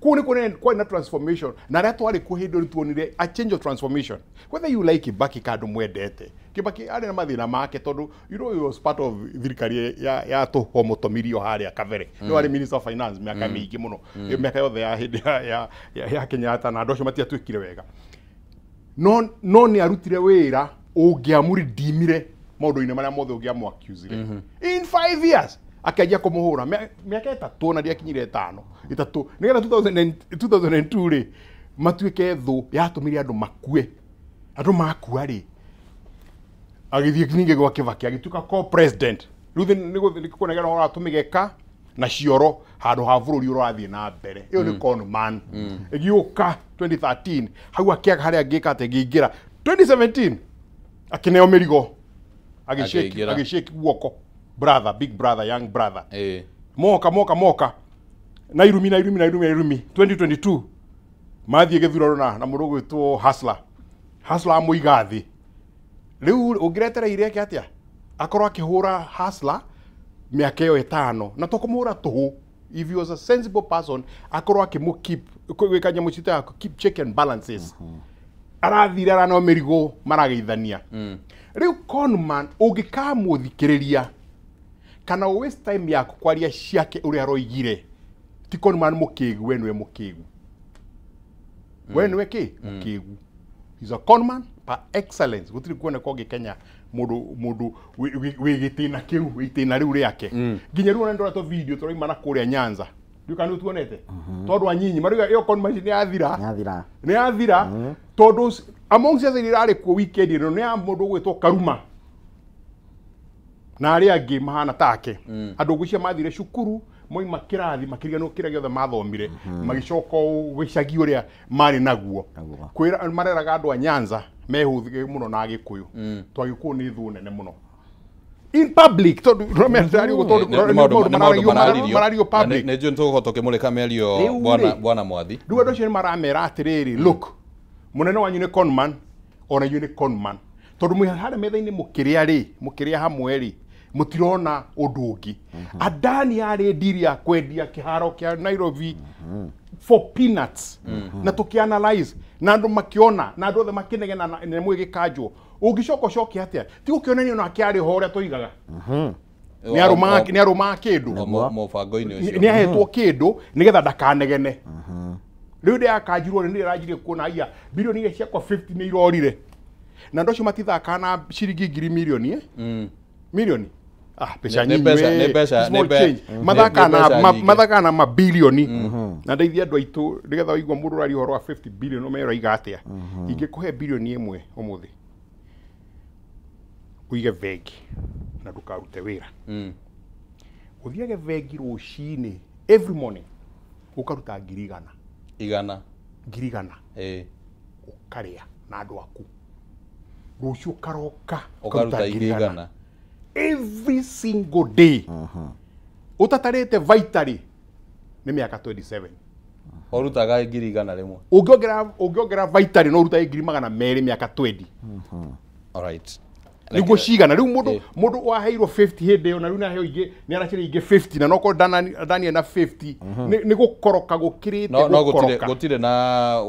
Kũu nĩ kuonania kwarĩ na transformation, na arĩa twarĩ kuo hĩndĩ ĩyo nĩ tuonire a change of transformation. Whether you like Kibaki kana ndũmwendete, Kibaki arĩ na mathĩna make tondũ you know he was part of thirikari ya tũhomotomirio harĩa kabere. Nĩwe arĩ minister of finance mĩaka mĩingĩ mũno, mĩaka yothe ya hĩndĩ ya Kenyatta, na andũ acio matiatuĩkire wega. No nĩ arutire wĩra ũngĩamũridimire maũndũ-inĩ marĩa mothe ũngĩamũ-accusire. In 5 years akĩanjia kũmũhũra mĩaka ĩtatũ, na ndĩakinyire ĩtano, ĩtatũ, nĩgetha 2002 rĩ matuĩke thũ yatũmire andũ makue. Andũ makua rĩ, agĩthiĩ ningĩ gwa Kibaki agĩtuĩka co-president. Rĩu nĩ kuonekana ũhoro wa tũmĩgeka na cioro handũ ha bũrũri ũrathiĩ na mbere. Ĩyo nĩ conman. Ĩgĩũka 2013 hau akĩaga harĩa angĩka atĩ ĩngĩingĩra 2017 akĩneo mĩrigo, Akĩingĩra. agĩshake guoko, brother, big brother, young brother. Moka moka moka na irumi na irumi na irumi na irumi 2022 mathiĩ gĩthurano na mũndũ ũgwĩtwo Hustler. Hustler amũiga thĩ. Rĩu ũngĩretereire eke atĩa? Akorwo akĩhũra Hustler mĩaka ĩyo ĩtano, na to kũmũhũra tũhũ. If he was a sensible person, akorwo akĩmũ keep gwĩka nyamũ citũ ya keep check and balances. Arathire araneo mĩrigo marageithania. Rĩu conman ũngĩkamũthikĩrĩria kana waste time yaku kwaria ciake ũrĩa aroigire, ti conman mũkĩgu, we nĩwe mũkĩgu. We nĩwe kĩ? Mũkĩgu. He's a conman par excellence. Gũtirĩ kuoneka ũngĩ Kenya mũndũ wĩ gĩtĩna kĩu, wĩ itĩna rĩu rĩake. Nginya rĩu ona nĩndonetwo video tũraima na kũrĩa Nyanza. Ndiũĩ kana nĩũtuonete? Tondũ anyinyi marauga ĩyo conman nĩ yathira. Nĩyathira. Nĩ yathira tondũ among ciaca iria irarĩ kuo weekend ĩno nĩ ya mũndũ ũgwĩtwo Karuma na arĩa angĩ mahana take. Andũ ngwĩciria mathire cukuru moima kĩrathi makĩriganĩrwo kĩrĩa gĩothe mathomire, magĩcoka gĩcagi ũrĩa marĩ naguo. Naguo. Kwĩra mareraga andũ a Nyanza mehũthĩke mũno na Agĩkũyũ. To Agĩkũyũ nĩ thũ nene mũno in public, tondũ tondũ Nĩ maũndũ mararirio. marario public. Nĩ njũĩ nĩtũgũkorwo tũkĩmũrĩka mĩario Rĩu rĩ, bwana Mwathi. Rĩu andũ acio nĩ maramera atĩrĩrĩ, look, mũnene wanyu nĩ conman, ona inyuĩ nĩ conman. Tondũ mwĩ harĩa metha-inĩ mũkĩrĩa rĩ, mũkĩrĩa hamwe rĩ, mũtirona ũndũ ũngĩ. Adani yarĩ ndiri ya kwendia kĩharo kĩa Nairobi for peanuts. Na tũkĩ-analyze, na andũ makĩona, na andũ othe makĩnegena na nyamũ ĩgĩkanjwo. Ũngĩcoka ũcoke atĩa? Ti gũkĩonania ona akĩarĩ ho ũrĩa tũigaga. Nĩ arũmaga kĩndũ. Mũbango-inĩ ũcio. Nĩ ahetwo kĩndũ nĩgetha ndakanegene. Rĩu ndĩakanjirwo rĩ, nĩndĩranjirie kuona aya bilioni iria ciakwa 50 nĩ irorire. Na andũ acio matithakaga na ciringi ngiri milioni, Milioni? Mbeca nyinyi we, small change. Mathakaga na mabilioni. Na ndeithia andũ aitũ nĩgetha waigua mũndũ ũraria ũhoro wa 50 billion ũmenye ũraiga atĩa. Ingĩkũhe bilioni ĩmwe ũmũthĩ, ũige bengi na ndũkarute wĩra. Ũthiage bengi rũcinĩ every morning ũkaruta 100,000. Igana. 100,000. Ũkarĩa na andũ aku. Rũciũ ũkaroka ũkaruta 100,000. Every single day. Ũtatarĩte vitally nĩ mĩaka 27. Ũrutaga 100,000 rĩmwe. Ũngĩongerera vitally no ũrutage 200,000 mĩaka 20. All right. Niguo cigana rĩu mũndũ mũndũ waheirwo 50 hĩndĩ ĩyo na rĩu nĩaheo ingĩ nĩaracĩria ingĩ 50 na nokorwo Daniel na 50 nĩ gũkoroka gũkĩrĩte no gũkoroka. Gũtirĩ na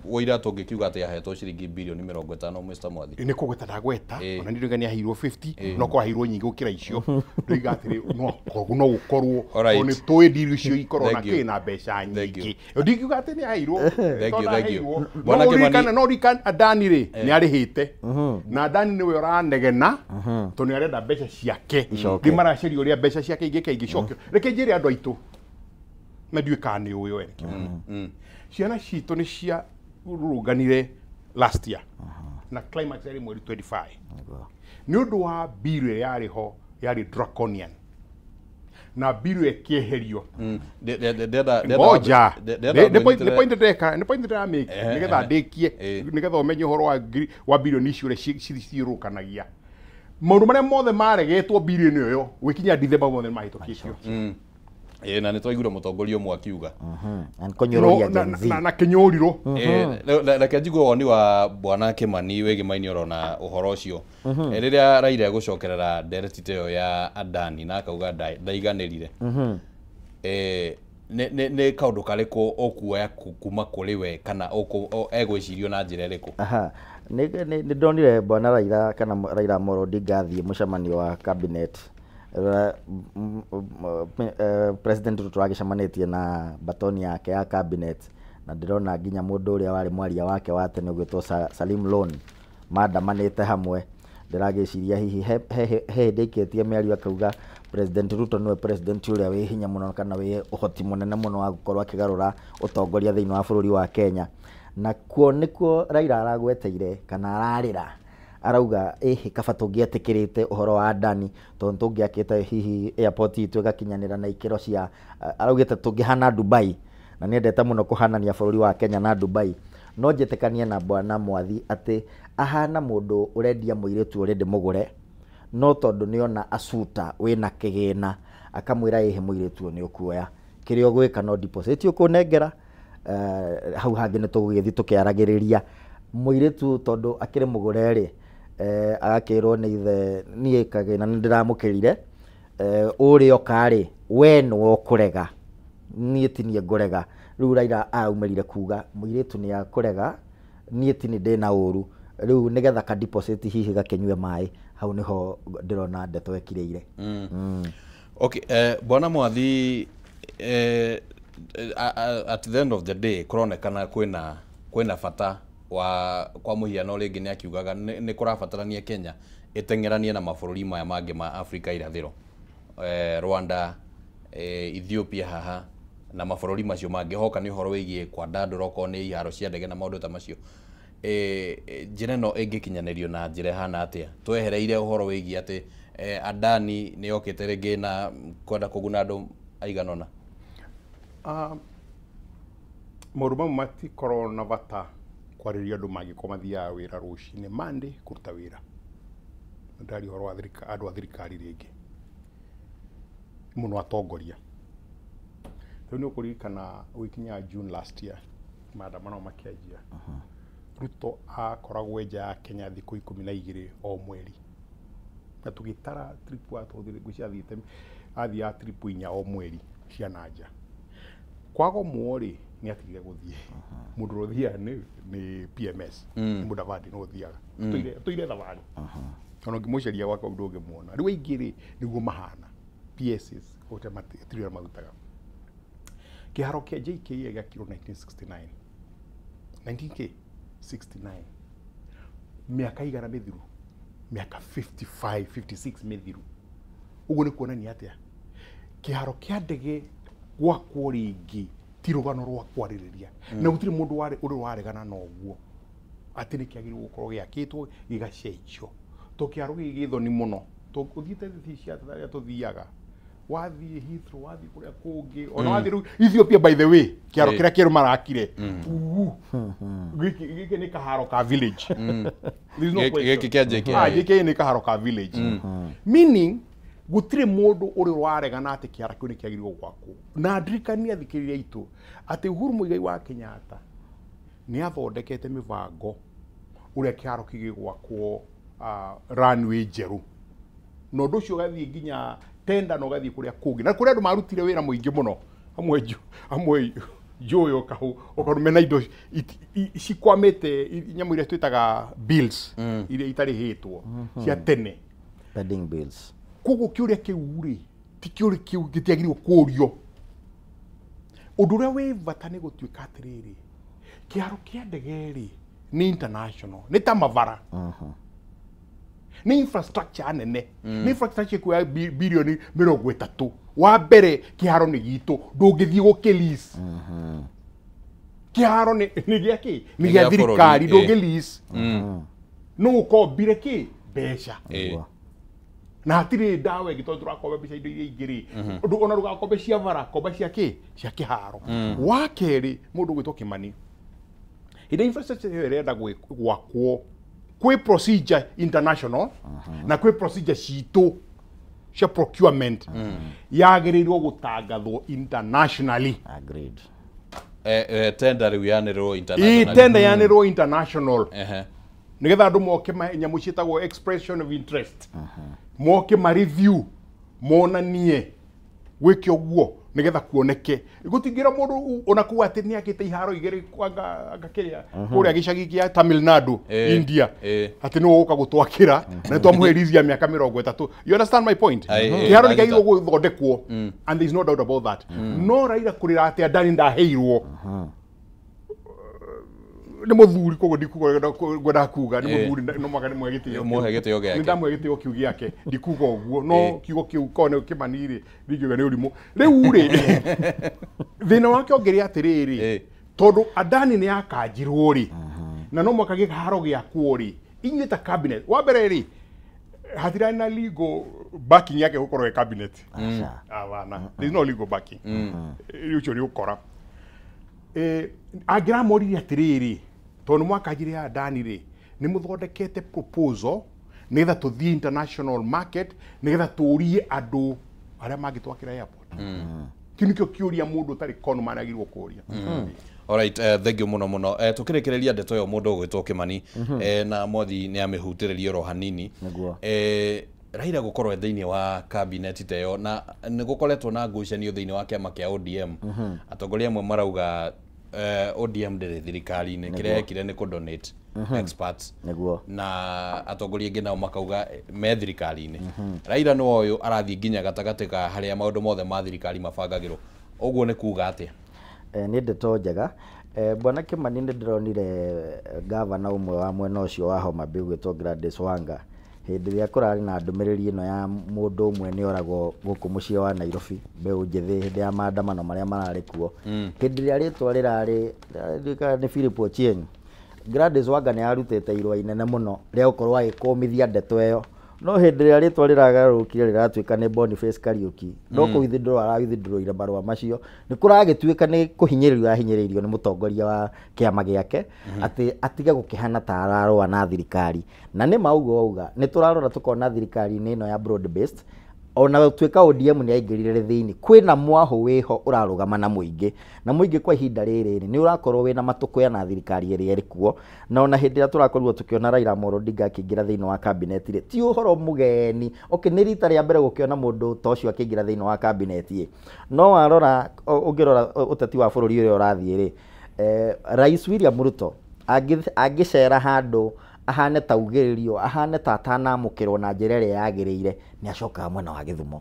ũira tũngĩkiuga atĩ ahetwo ciringi bilioni 50 Mr. Mwathi. Nĩ kũgweta ndagweta ona nĩ ndĩrauga nĩ aheirwo 50 no korwo aheirwo nyingĩ gũkĩra icio ndoiga atĩrĩ no gũkorwo tondũ nĩ tũĩ ndiri icio ikorwo na kĩ na mbeca nyingĩ ndingiuga atĩ nĩ aheirwo. Thank you. No ririkana Adani rĩ nĩ arĩhĩte na Adani nĩwe ũranegena tondũ nĩ arenda mbeca ciake rĩu maraceria ũrĩa mbeca ciake ingĩka ingĩcokio. Reke njĩre andũ aitũ na ndiũĩ kana nĩ ũĩ we ciana citũ nĩ cia rũrũnganire last year na climax yarĩ mweri 25 nĩ ũndũ wa bill ĩrĩa yarĩ ho yarĩ draconian na bill ĩkĩeherio. Ngoja nĩ point ndeka nĩ point ndĩramake nĩgetha ndĩkie nĩgetha ũmenye ũhoro wa bilioni icio ũrĩa cithiũrũrũkanagia. Maũndũ marĩa mothe maregetwo bilioni ĩyo gwĩkinya December mothe nĩmahĩtũkĩtio. Na nĩ twaiguire mũtongoria ũmwe akiuga na kĩnyũrirũ. Reke njigue woni wa Bwana Kĩmani wĩgĩmaini oro na ũhoro ũcio rĩrĩa Raila egũcokerera ndereti ta ĩyo ya Adani na akauga ndaiganĩrire. Nĩ kaũndũ karĩkũ ũkuoya kuma kũrĩ we kana egwĩcirio na njĩra ĩrĩkũ? Nĩ ndonire Bwana Raila kana Raila Amolo Odinga athiĩ mũcemanio wa cabinet. President Ruto agĩcemanĩtie na batoni yake ya cabinet na ndĩrona nginya mũndũ ũrĩa warĩ mwaria wake wa tene ũgwĩtwo Salim Lone mandamanĩte hamwe. Ndĩragĩciria hihi he hĩndĩ aikĩtie mĩario akauga President Ruto nĩwe president ũrĩa wĩ hinya mũno kana wĩ ũhoti mũnene mũno wa gũkorwo akĩgarũra ũtongoria thĩinĩ wa bũrũri wa Kenya. Na kuo nĩkuo Raila aragweteire kana ararĩra arauga ĩhĩ kaba tũngĩetĩkĩrĩte ũhoro wa Adani tondũ tũngĩakĩte hihi airport itũ ĩgakinyanĩra na ikĩro cia araugĩte tũngĩhana Dubai na nĩendete mũno kũhanania bũrũri wa Kenya na Dubai. No njĩtĩkanie na Bwana Mwathi atĩ ahana mũndũ ũrendia mũirĩtu already mũgũre no tondũ nĩona asuta wĩna kĩgĩna akamwĩra ĩhĩ mũirĩtu ũyũ nĩ ũkuoya kĩrĩa ũgwĩka no deposit ũkũnengera hau hangĩ nĩ tũgũgĩthiĩ tũkĩaragĩrĩria mũirĩtu tondũ akĩrĩ mũgũre rĩ agakĩrwo nĩ ithe niĩ kagĩna nĩ ndĩramũkĩrire ũrĩa oka rĩ we nĩwe ũkũrega niĩ ti niĩ ngũrega. Rĩu Raila araumĩrire kuga mũirĩtu nĩ akũrega niĩ ti niĩ ndĩna ũru rĩu nĩgetha ka deposit hihi gakĩnyue maĩ hau nĩho ndĩrona ndeto ĩkirĩire. Okay, Bwana Mwathi at the end of the day kũronekana kwĩna bata wa kwa mũhiano rĩngĩ nĩ akiugaga nĩ kũrabatarania Kenya ĩteng'eranie na mabũrũri maya mangĩ ma Afrika irathĩro Rwanda, Ethiopia haha na mabũrũri macio mangĩ hoka nĩ ũhoro wĩgiĩ kwandandũra okorwo nĩ iharo cia ndege na maũndũ ta macio. Njĩra ĩno ĩngĩkinyanĩrio na njĩra ĩhana atĩa twehereire ũhoro wĩgiĩ atĩ Adani nĩ yokĩte rĩngĩ na kwenda kũguna andũ aigana ũna? Maũndũ mamwe matikoragwo na bata kwarĩria andũ mangĩkorwo mathiaga wĩra rũcinĩ Monday kũruta wĩra. Ndaria ũhoro wa andũ a thirikari rĩngĩ mũno atongoria. Rĩu nĩ ũkũririkana gũgĩkinya June last year maandamano makĩanjia Ruto akoragwo nja ya Kenya thikũ 12 o mweri na tũgĩtara trip atũthire ngwĩciria athiĩte athiaga trip 4 o mweri cia na nja. Kwagomwo rĩ nĩ atigire gũthiĩ mũndũ ũrĩa ũthiaga nĩ PMS nĩ Mudavadi nĩwe ũthiaga tũire thabarĩ ona ũngĩmũcaria gwake ndũngĩmuona. Rĩu aingĩ rĩ nĩguo mahana PSs gũtirĩ ũrĩa marutaga. Kĩharo kĩa JKIA gĩakirwo 1969 1969 mĩaka igana mĩthiru mĩaka 55 56 mĩthiru. Ũguo nĩ kuonania atĩa kĩharo kĩa ndege gwakwo rĩngĩ ti rũgano rwa kwarĩrĩria na gũtirĩ mũndũ ũrĩ waregana na ũguo atĩ nĩ kĩagĩrĩirwo gũkorwo gĩakĩtwo gĩgacenjio to kĩharo gĩkĩ gĩ thoni mũno ũthiĩte thĩ cia arĩa tũthiaga Wathiĩ Heathrow, wathiĩ kũrĩa kũngĩ, ona wathiĩ rĩu Ethiopia, by the way, kĩaro kĩrĩa kĩerũ marakire. Uu. Gĩkĩ nĩ kaharo ka village. There is no question. Gĩkĩ kĩa JKIA. Ah, JKIA nĩ kaharo ka village. Meaning gũtirĩ mũndũ ũrĩ waregana atĩ kĩara kĩu nĩ kĩagĩrĩirwo gwakwo. Na ndirikania athikĩrĩria aitũ atĩ Uhuru Muigai wa Kenyatta nĩ athondekete mĩbango ũrĩa kĩharo kĩgĩgwakwo, runway njerũ, na ũndũ ũcio ũgathiĩ nginya tenda na ũgathiĩ kũrĩa kũngĩ na kũrĩa andũ marutire wĩra mũingĩ mũno, amwe amwe njũĩ ũkaru mena indo cikwamĩte, nyamũ iria twĩtaga bills iria itarĩhĩtwo cia tene. Pending bills. Koguo kĩũria kĩu rĩ, ti kĩũria kĩu gĩtiagĩrĩirwo kũũrio. Ũndũ ũrĩa wĩ bata nĩ gũtuĩka atĩrĩrĩ, kĩharo kĩa ndege rĩ, nĩ international, nĩ ta mabara, nĩ infrastructure nene, nĩ infrastructure kuoya birioni 30. Wa mbere, kĩharo nĩ gitũ, ndũngĩthiĩ gũkĩ-lease. Kĩharo nĩ gĩa kĩ? Nĩ Nĩ gĩa gĩa bũrũri, thirikari. Ndũngĩ-lease, no ũkombire kĩ mbeca. Na hatirĩ ndawa ĩngĩ, tondũ tũrakomba mbeca indo iria ingĩ rĩ, ũndũ ona ndũgakombe cia bara, komba cia kĩ? Cia kĩharo. Wa kerĩ, mũndũ ũgwĩtwo Kĩmani, hĩndĩ infrastructure ĩyo ĩrenda gwakwo, kwĩ procedure international na kwĩ procedure citũ cia procurement, yagĩrĩirwo gũtangathwo internationally. Agreed. Tender rĩu yanĩrĩrwo Ĩ international. Tender yanĩrĩrwo international, nĩgetha andũ moke nyamũ ciĩtagwo expression of interest, moke ma review, monanie gwĩke ũguo nĩgetha kuoneke. Gũtingĩra mũndũ ona kuga atĩ nĩ akĩte iharo igĩrĩ anga kĩrĩa kũrĩa gĩcagi kĩa Tamil Nadu, India, atĩ nĩwe ũgũka gũtwakĩra na nĩtwamũhe lease ya mĩaka 30. You understand my point? Aye, Kĩharo nĩ ndanyita. kĩagĩrĩirwo gũthondekwo, and there is no doubt about that. No Raila kũrĩra atĩ Adani ndaheirwo nĩ mũthuri, koguo ndikuga ngwendaga kuga nĩ mũthuri, no mwaka nĩ mũhe gĩtĩo. Mũhe gĩtĩo gĩake. Nĩ ndamũhe gĩtĩo kĩu gĩake, ndikuga ũguo, no kiugo kĩu korwo nĩ Kĩmani rĩ, ndingiuga nĩ ũrimũ. Rĩu rĩ, thĩna wake ũngĩrĩ atĩrĩrĩ, tondũ Adani nĩ yakanjirwo rĩ, na no mwaka kĩharo gĩakwo rĩ, inyuĩ ta cabinet, wa mbere rĩ, hatirarĩ na legal backing yake gũkorwo ĩ cabinet. Aca. Hapana, there is no legal backing. Rĩu ũcio nĩ ũkora. Angĩramoririe atĩrĩrĩ, tondũ nĩ mwakanjire ya Adani rĩ, nĩ mũthondekete proposal nĩgetha tũthiĩ international market, nĩgetha tũrie andũ arĩa mangĩtwakĩra airport? Kĩu nĩkĩo kĩũria mũndũ ũtarĩ conman agĩrĩirwo kũũria. Alright, thank you muno muno. Tukĩrĩkĩrĩria ndeto ĩyo, mũndũ ũgwĩtwo Kĩmani, na Mwathi nĩ amĩhutĩrĩria oro hanini. Nĩguo. Raila gũkorwo e thĩinĩ wa cabinet ta ĩyo, na nĩ gũkoretwo na ngucanio thĩinĩ wa kĩama kĩa ODM. Atongoria amwe marauga ODM ndĩrĩ thirikari-inĩ, kĩrĩa yekire nĩ kũ-donate experts. Na atongoria angĩ nao makauga me thirikari-inĩ. Raila nĩ ũyũ arathiĩ nginya gatagatĩ ka harĩa maũndũ mothe ma thirikari mabangagĩrwo. Ũguo nĩ kuga atĩa? Nĩ ndeto njega. Bwana Kĩmani, nĩ ndĩronire gavana ũmwe wa mwena ũcio wa Homa Bay ũgwĩtwo Gladys Wanga, hĩndĩ ĩrĩa kũrarĩ na ndũmĩrĩri ĩno ya mũndũ ũmwe nĩ oragwo gũkũ mũciĩ wa Nairobi, mbeũ njĩthĩ, hĩndĩ ya maandamano marĩa mararĩ kuo, hĩndĩ ĩrĩa rĩtwa rĩrarĩ rĩrarĩ nĩ Philip Ochieng, Gladys Wanga nĩ arutĩte irũa inene mũno rĩa gũkorwo agĩkũmithia ndeto ĩyo. No hĩndĩ ĩrĩa rĩtwa rĩragarũrũkire rĩratuĩka nĩ Boniface Kariuki, no kũ withdraw ara withdrawire marũa macio, nĩ kũragĩtuĩka nĩ kũhinyĩrĩrio ahinyĩrĩirio nĩ mũtongoria wa kĩama gĩake atĩ atige gũkĩhana ta ararũa na thirikari. Na nĩ ma ũguo wauga, nĩ tũrarora tũkona thirikari-inĩ ĩno ya broad based, ona gũtuĩka ODM nĩ yaingĩrire thĩinĩ, kwĩna mwahũ wĩho ũrarũgama na mũingĩ, na mũingĩ kwa ihinda rĩrĩ rĩ, nĩ ũrakorwo wĩna matũkũya na thirikari ĩrĩa ĩrĩ kuo. Na ona hĩndĩ ĩrĩa tũrakorirwo tũkĩona Raila Amolo Odinga akĩingĩra thĩinĩ wa cabinet rĩ, ti ũhoro mũgeni. Okay, nĩ rita rĩa mbere gũkĩona mũndũ ta ũcio akĩingĩra thĩinĩ wa cabinet ĩ, no warora ũngĩrora ũteti wa bũrũri ũrĩa ũrathiĩ rĩ, Rais William Ruto angĩcera handũ ahane ta ugĩrĩrio, ahane ta atanamũkĩrwo na njĩra ĩrĩa yagĩrĩire, nĩ acokaga mwena wa Gĩthumo,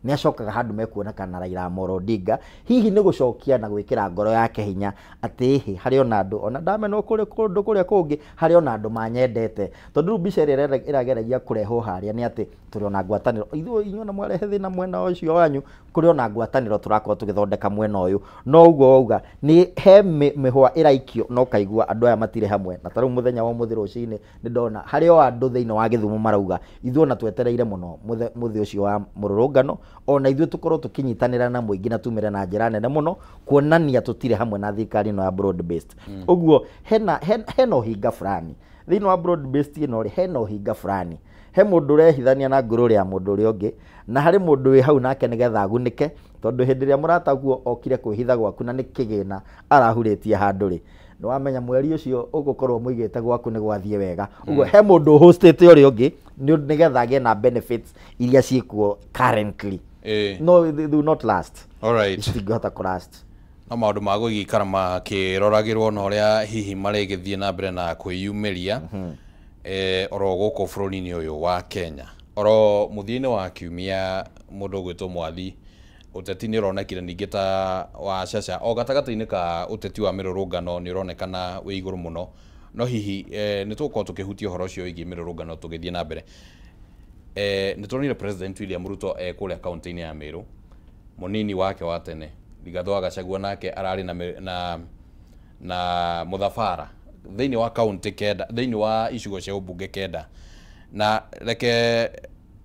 nĩ acokaga handũ mekuona kana Raila Amolo Odinga hihi nĩ gũcokia na gwĩkĩra ngoro yake hinya atĩ ĩhĩ, harĩ ona andũ ona ndamenwo kũrĩ kũndũ kũrĩa kũngĩ, harĩ ona andũ manyendete. Tondũ rĩu mbica ĩrĩa ĩrageragia kũrehwo harĩa nĩ atĩ tũrĩ ona ngwatanĩro, ithuĩ inyuĩ ona mwarehe thĩna mwena ũcio wanyu, kũrĩ ona ngwatanĩro tũrakorwo tũgĩthondeka mwena ũyũ. No ũguo wauga, nĩ he mĩhwa ĩraikio na ũkaigua andũ aya matirĩ hamwe. Na ta rĩu mũthenya wa ũmũthĩ rũcinĩ nĩ ndona harĩ o andũ thĩinĩ wa Gĩthumo marauga ithuĩ ona twetereire mũno mũthĩ ũcio wa mũrũrũngano. Ona ithuĩ tũkorwo tũkĩnyitanĩra na mũingĩ na tumĩre na njĩra nene mũno kuonania tũtirĩ hamwe na thirikari ĩno ya broad based. Ũguo hena ũhinga fulani thĩinĩ wa broad based ĩno rĩ, hena ũhinga fulani, he mũndũ ũrehithania na ngũrũ ya mũndũ ũrĩa ũngĩ, na harĩ mũndũ wĩ hau nake nĩgetha agunĩke, tondũ hĩndĩ ĩrĩa mũrataguo okire kwĩhitha gwaku na nĩ kĩgĩna arahurĩtie handũ rĩ, nĩ wamenya mweri ũcio ũgũkorwo mũigĩte gwaku nĩ gwathiĩ wega. Ũguo he mũndũ ũhostĩte ũrĩa ũngĩ nĩgetha agĩe na benefits iria ciĩkuo currently. No, they do not last. All right. Citingĩhota kũ last. No maũndũ ma gũgĩikara makĩroragĩrwo na ũrĩa hihi marĩgĩthiĩ na mbere na kwĩyumĩria oro gũkũ bũrũri-inĩ ũyũ wa Kenya. Oro mũthia-inĩ wa kiumia mũndũ ũgwĩtwo Mwathi, ũteti nĩ ũronekire ningĩ ta wa caca o gatagatĩ-inĩ ka ũteti wa mĩrũrũngano nĩ ũronekana wĩ igũrũ mũno, no hihi nĩ tũgũkorwo tũkĩhutia ũhoro ũcio wĩgiĩ mĩrũrũngano tũgĩthiĩ na mbere. Nĩ tuonire President William Ruto kũrĩa kaunti-inĩ ya Meru, mũnini wake wa tene Rigathĩ wa Gachagua nake ararĩ na mũthabara thĩinĩ wa kaunti kenda, thĩinĩ wa icigo cia ũmbunge kenda. Na reke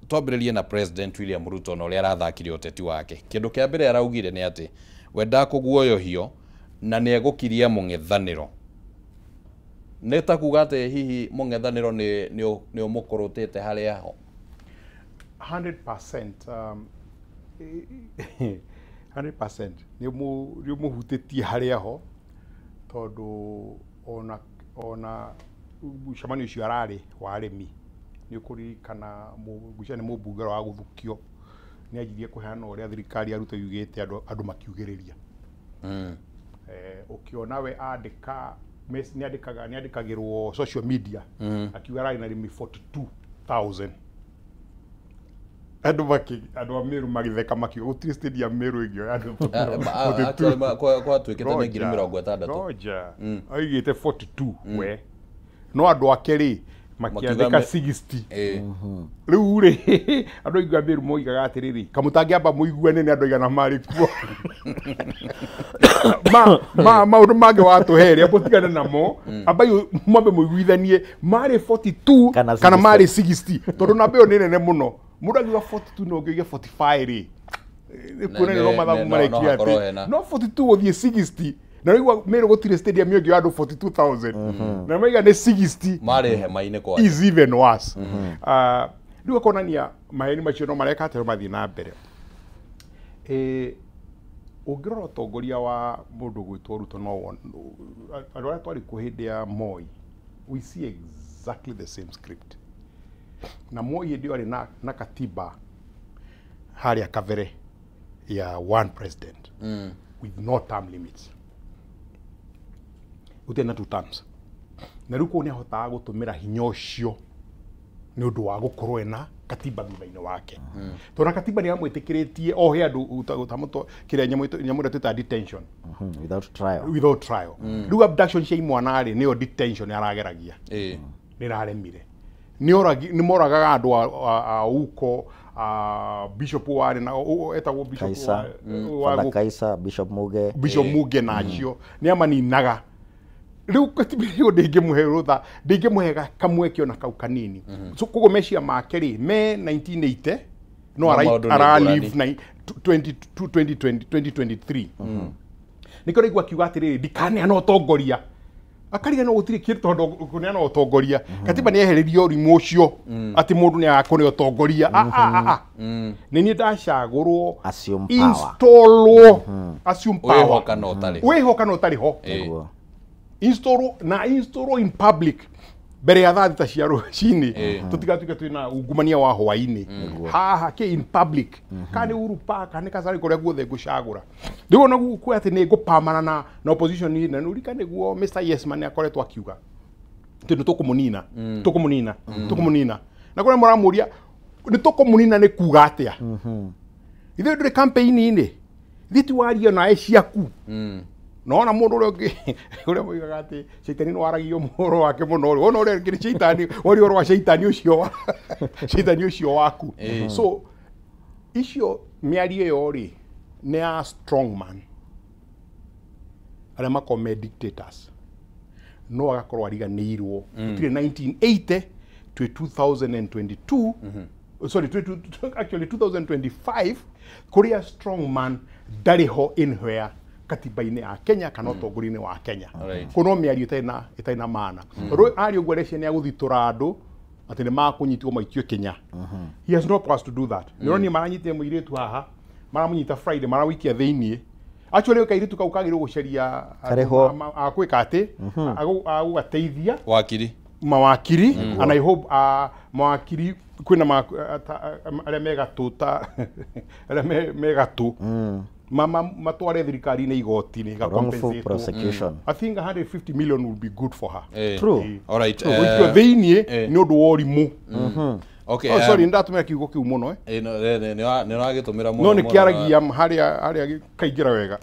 twambĩrĩrie na President William Ruto na ũrĩa arathakire ũteti wake. Kĩndũ kĩa mbere araugire nĩ atĩ we ndakũguoyohio na nĩ egũkiria mũng'ethanĩro. Nĩ ta kuga atĩ hihi mũng'ethanĩro nĩ ũmũkũrũtĩte harĩa ho. 100%, 100% nĩ ũmũhutĩtie harĩa ho, tondũ ona mũcemanio ũcio ararĩ wa arĩmi nĩ ũkũririkana ngwĩciria nĩ mũmbunge wa gũthukio nĩ anjirie kũheana ũrĩa thirikari ya Ruto yugĩte, andũ makiugĩrĩria. Ũkĩona we andĩka nĩ andĩkagĩrwo social media akiuga ararĩ na arĩmi 42,000. Andũ a Meru magĩtheka makiuga gũtirĩ stadium Meru ĩngĩoya andũ 42. Gwatuĩkĩte nĩ 60,000. Roger aigĩte 42 we, no andũ ake rĩ makĩandĩka 60. Rĩu rĩ andũ aingĩ a Meru moigaga atĩrĩrĩ, kamũtangĩamba mũiguane nĩ andũ aigana marĩ kuo. Maũndũ mangĩ watũhe rĩ, mũtigane namo, ambai mwambe mũiguithanie marĩ 42 kana marĩ 60, tondũ namba ĩyo nĩ nene mũno. Mũndũ angiuga 42 no ũngĩuga 45 rĩ, kuonania no mathabu marekia atĩ no 42 gũthiĩ 60, na rĩu Meru gũtirĩ stadium ĩngĩ ya andũ 42,000 na maiga nĩ 60 marĩ hema-inĩ kwa is even worse. Rĩu akonania maheni macio no mareka atĩ mathiĩ na mbere. Ũngĩrora ũtongoria wa mũndũ gwĩtwo Ruto, no andũ arĩa twarĩ kuo hĩndĩ ya Moi, we see exactly the same script. Na Moi hĩndĩ ĩyo arĩ na katiba harĩa kabere ya one president with no term limits, gũtirĩ na two terms. Na rĩu kũu nĩ ahotaga gũtũmĩra hinya ũcio nĩ ũndũ wa gũkorwo ena katiba thutha-inĩ wake. Tondũ katiba nĩ yamwĩtĩkĩrĩtie ohe andũ kĩrĩa nyamũ ĩrĩa twĩtaga detention without trial. Without trial. Rĩu abduction cia imwana rĩ nĩyo detention arageragia, nĩ ĩraremire. Nĩ moragaga andũ a uko, Bishop warĩ na etagwo Bishop wa Kaisa, Bishop Muge, Bishop Muge na acio nĩ amaninaga. Rĩu katiba ĩyo ndĩngĩmũhe rũtha, ndĩngĩmũhe kamweke ona kau kanini. So koguo meciria make rĩ me 1980 no ara live 2023. Nĩkĩo raigua akiuga atĩrĩrĩ, ndikaneana ũtongoria. Akariga no gũtirĩ kĩndũ tondũ kũneana ũtongoria katiba nĩ yehererio ũrimũ ũcio atĩ mũndũ nĩ agakũne ũtongoria. Nĩ niĩ ndacagũrwo, installwo, assume power, wĩhoka no ũtarĩ ho, installwo na installwo in public mbere ya thaa thita cia rũcinĩ, tũtigatuĩke twĩna ungumania wa hwaĩ-inĩ haha kĩ in public, kana nĩ Uhuru Park kana nĩ Kasarani kũrĩa guothe ngũcagũra. Rĩu ona kuga atĩ nĩ ngũpamana na opposition na nĩ ũririkane nĩguo Mr Yes Man akoretwo akiuga atĩ nĩ tũkũmũnina, tũkũmũnina, tũkũmũnina. Na kũrĩa mũramũria nĩ tũkũmũnina nĩ kuga atĩa? Ithuĩ ndũrĩ campaign-inĩ, ithuĩ ti waria nawe ciaku. Nona mũndũ ũrĩa ũngĩ ũrĩa moigaga atĩ caitani nĩ waragio ũhoro wake mũno rĩ, wona ũrĩa ũngĩ nĩ caitani, waria ũhoro wa caitani ũcio wa caitani ũcio waku. So icio mĩario ĩyo rĩ nĩ ya strong man arĩa makoragwo me dictators, no agakorwo ariganĩirwo gũtirĩ 1980 to 2022, sorry, actually 2025. Kũrĩa strong man ndarĩ ho anywhere katiba-inĩ ya Kenya kana ũtongoria-inĩ wa Kenya. Kũu no mĩario ĩtarĩ na maana. Tondũ aria ũguo areciria nĩ agũthitũra andũ atĩ nĩ makũnyitwo maikio Kenya. He has no powers to do that. Nĩ ũronire maranyitire mũirĩtu haha, maramũnyita Friday, maramũikia thĩiniĩ. Actually kairĩtu kau kagĩrĩirwo gũcaria Karĩhwo. a gwĩka atĩ agũgateithia wakiri mawakiri, and I hope mawakiri kwĩna arĩa me gatũ ta arĩa me gatũ matware thirikari-inĩ igoti-inĩ Wrongful ĩga-compensate. prosecution. I think 150 million would be good for her. True. All right. Gũikio thĩiniĩ nĩ ũndũ wa ũrimũ. Okay. Oh, sorry, ndatũmĩra kiugo kĩu mũno eh. No, nĩ ũragĩtũmĩra mũno. No nĩ mũno. kĩaragia harĩa gĩkaingĩra wega.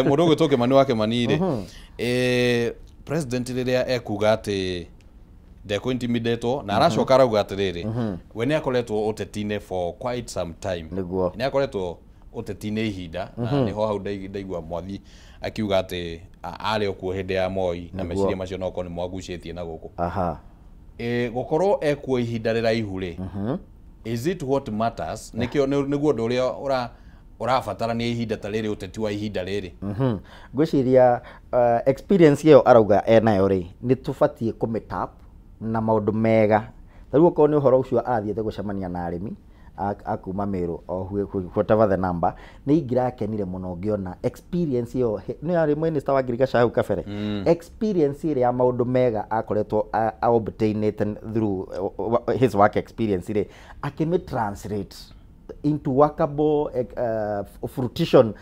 Mũndũ ũgwĩtwo Kĩmani wa Kĩmani rĩ, president rĩrĩa ekuga atĩ ndekũ-intimidatwo na aracoka arauga atĩrĩrĩ, we nĩ akoretwo ũteti-inĩ for quite some time. Nĩguo. Nĩ akoretwo ũteti-inĩ ihinda na nĩho hau ndaigua Mwathi akiuga atĩ arĩ o kuo hĩndĩ ya Moi na meciria macio no okorwo nĩ mwagucĩtie na gũkũ. Gũkorwo ekuo ihinda rĩraihu rĩ, is it what matters? Nĩkĩo nĩguo ũndũ ũrĩa ũrabatarania ihinda ta rĩrĩ, ũteti wa ihinda rĩrĩ? Ngwĩciria experience ĩyo arauga enayo rĩ, nĩ tũbatiĩ kũmĩtap na maũndũ mega. Ta rĩu okorwo nĩ ũhoro ũcio arathiĩte gũcemania na arĩmi a kuma Meru o whatever the number, nĩ ingĩrakenire mũno ngĩona experience ĩyo nĩ yarĩ minister wa ngirigaca hau kabere. Experience ĩrĩa ya maũndũ mega akoretwo obtainĩte through his work experience rĩ, akĩmĩ translate into workable fruition,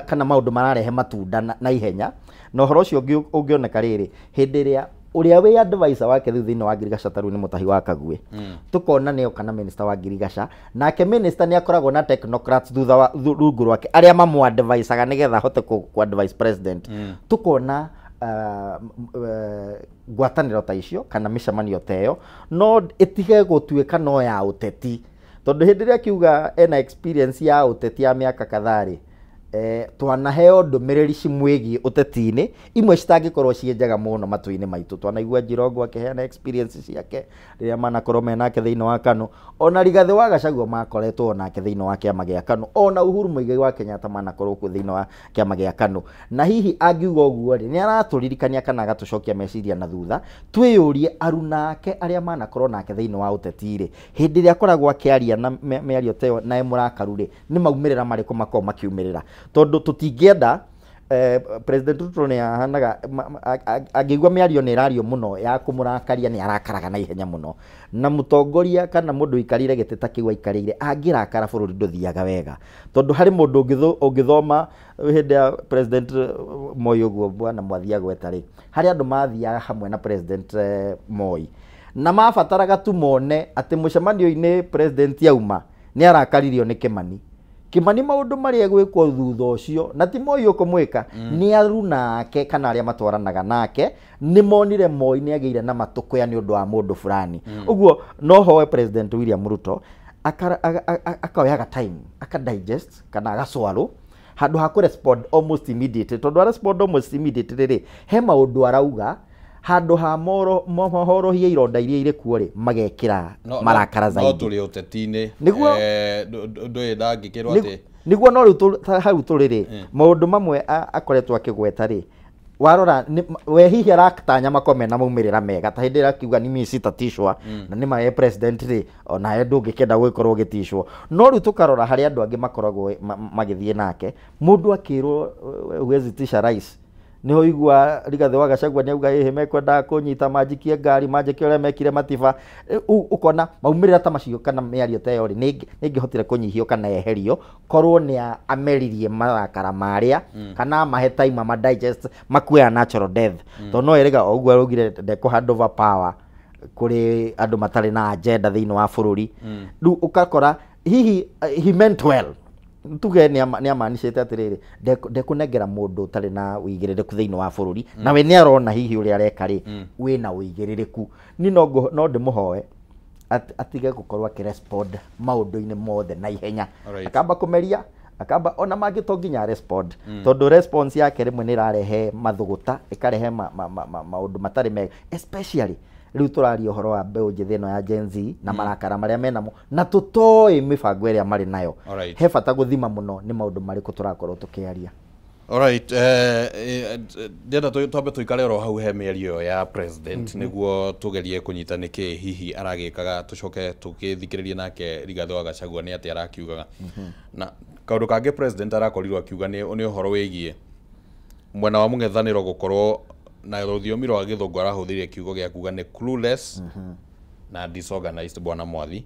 kana maũndũ mararehe matunda na ihenya. Na ũhoro ũcio ũngĩoneka rĩrĩ hĩndĩ ĩrĩa ũrĩa wĩ advisor wake rĩu thĩinĩ wa ngirigaca ta rĩu nĩ Mũtahi wa Kaguĩ, tũkona nĩo kana minister wa ngirigaca, nake minister nĩ akoragwo na technocrats thutha wa rungu rwake arĩa mamũ advisaga nĩgetha ahote ku advise president. Tũkona ngwatanĩro ta icio kana mĩcemanio ta ĩyo no ĩtige gũtuĩka no ya ũteti, tondũ hĩndĩ ĩrĩa akiuga ena experience ya ũteti ya mĩaka kadhaa rĩ, twanaheo ndũmĩrĩri cimwĩgiĩ ũteti-inĩ imwe citangĩkorwo ciĩ njega mũno matũ-inĩ maitũ. Twanaigua Njirongo akĩheana experience ciake rĩrĩa manakorwo me nake thĩinĩ wa KANU, ona Rigathĩ wa Gachagua makoretwo nake thĩinĩ wa kĩama gĩa KANU, ona Uhuru Muigai wa Kenyatta manakorwo kuo thĩinĩ wa kĩama gĩa KANU. Na hihi angiuga ũguo rĩ, nĩ aratũririkania kana agatũcokia meciria na thutha twĩyũrie aruna ake arĩa manakorwo nake thĩinĩ wa ũteti rĩ, hĩndĩ ĩrĩa akoragwo akĩaria na mĩario ta ĩyo na e mũrakaru rĩ, nĩ maumĩrĩra marĩkũ makoragwo makiumĩrĩra? Tondũ tũtingĩenda President Ruto nĩ ahanaga angĩigua mĩario nĩ ĩrario mũno ya kũmũrakaria nĩ arakaraga na ihenya mũno, na mũtongoria kana mũndũ ũikarĩire gĩtĩ ta kĩu aikarĩire angĩrakara bũrũri ndũthiaga wega. Tondũ harĩ mũndũ ũngĩthoma hĩndĩ ya President Moi ũguo bwana Mwathi agweta rĩ, harĩ andũ mathiaga hamwe na President Moi na mabataraga tu mone atĩ mũcemanio-inĩ President auma nĩ arakaririo nĩ Kĩmani. Kĩmani maũndũ marĩa egwĩkwo thutha ũcio na ti Moi ũkũmwĩka, nĩ aruna ake kana arĩa matwaranaga nake nĩ monire Moi nĩ agĩire na matũkũya nĩ ũndũ wa mũndũ fulani. Ũguo no hoe President William Ruto akaoyaga time aka digest kana agaswallow handũ ha kũ respond almost immediately, tondũ a respond almost immediately rĩ, he maũndũ arauga handũ ha mohorohie ironda iria irĩ kuo rĩ, magekĩra marakara no zaidi. tũrĩ ũteti-inĩ. Nĩguo. Ndũĩ ndangĩkĩrwo atĩ Nĩguo no rĩu hau tũrĩ rĩ, maũndũ mamwe akoretwo akĩgweta rĩ, warora we hihi aratanya makorwo mena maumĩrĩra mega ta hĩndĩ ĩrĩa akiuga ni mimi sitatishwa, na nĩ ma ye president rĩ, onawe ndũngĩkenda gũgĩkorwo ũgĩtishwo. No rĩu tũkarora harĩa andũ angĩ makoragwo magĩthiĩ nake, mũndũ akĩrwo huwezi tisha rais, nĩho igua Rigathĩ wa Gachagua nĩ auga ĩhĩ mekwendaga kũnyita manjikie ngari manjike ũrĩa mekire Matiba. Ũkona maumĩrĩra ta macio kana mĩario ta ĩyo rĩ, nĩ ĩngĩhotire kũnyihio kana yeherio korwo nĩ ameririe marakara marĩa kana amahe time ama digest makue a natural death. Tondũ no erĩga o ũguo araugire ndekũ hand over power kũrĩ andũ matarĩ na agenda thĩinĩ wa bũrũri. Rĩu ũgakora hihi he meant well, tuge nĩ amanicĩte atĩrĩrĩ ndekũnengera mũndũ ũtarĩ na ũigĩrĩrĩku thĩinĩ wa bũrũri, na we nĩ arona hihi ũrĩa areka rĩ wĩna ũigĩrĩrĩku. Niĩ no ndĩmũhoe atige gũkorwo akĩrespond maũndũ-inĩ mothe na ihenya. Akamba kũmeria, akamba ona mangĩ to nginya respond, tondũ response yake rĩmwe nĩ ĩrarehe mathũgũta, ĩkarehe maũndũ matarĩ mega, especially Rĩu tũraria ũhoro wa mbeũ njĩthĩ ĩno ya Gen Z na marakara marĩa menamo na tũtoĩ mĩbango ĩrĩa marĩ nayo. He bata gũthima mũno nĩ maũndũ marĩkũ tũrakorwo tũkĩaria. Alright, ndĩrenda twambe tũikare oro hau he mĩario ya president nĩguo tũgerie kũnyita nĩkĩ hihi aragĩkaga, tũcoke tũgĩthikĩrĩrie nake Rigathĩ wa Gachagua nĩ atĩa arakiugaga. Na kaũndũ kangĩ president arakorirwo akiuga nĩ ũhoro wĩgiĩ mwena wa mũng'ethanĩro gũkorwo na rũthiomi rwa gĩthũngũ arahũthĩrire kiugo gĩa kuga nĩ clueless na disorganized bwana Mwathi.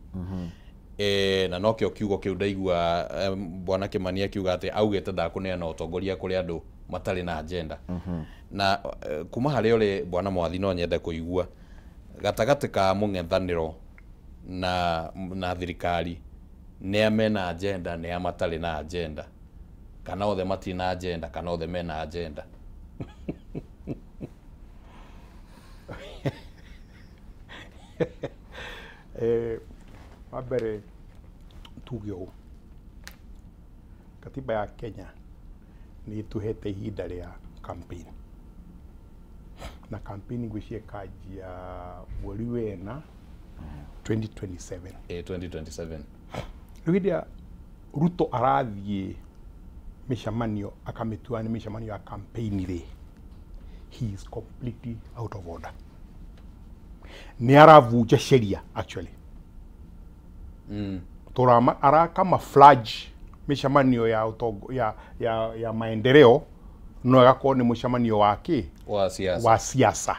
Na nokĩo kiugo kĩu ndaigua bwana Kimani akiuga atĩ augĩte ndakũneana ũtongoria kũrĩ andũ matarĩ na agenda. Na kuma harĩa ũrĩ bwana Mwathi no nyende kũigua gatagatĩ ka mũng'ethanĩro na thirikari nĩa mena agenda nĩa matarĩ na agenda, kana othe matirĩ na agenda kana othe mena agenda. Wa mbere tuge ũũ, katiba ya Kenya nĩ ĩtũhete ihinda rĩa campaign, na campaign ngwĩciria ĩkanjia mweri wena 2027. 2027. Rĩu hĩndĩ ĩrĩa Ruto arathiĩ mĩcemanio akamĩtua nĩ mĩcemanio ya campaign rĩ, he is completely out of order. Nĩ aravunja sheria actually. Torama arakamaflage mĩcemanio ya utongo, ya maendeleo no ĩgakorwo nĩ mũcemanio wa kĩ? Wa siasa. Wa siasa.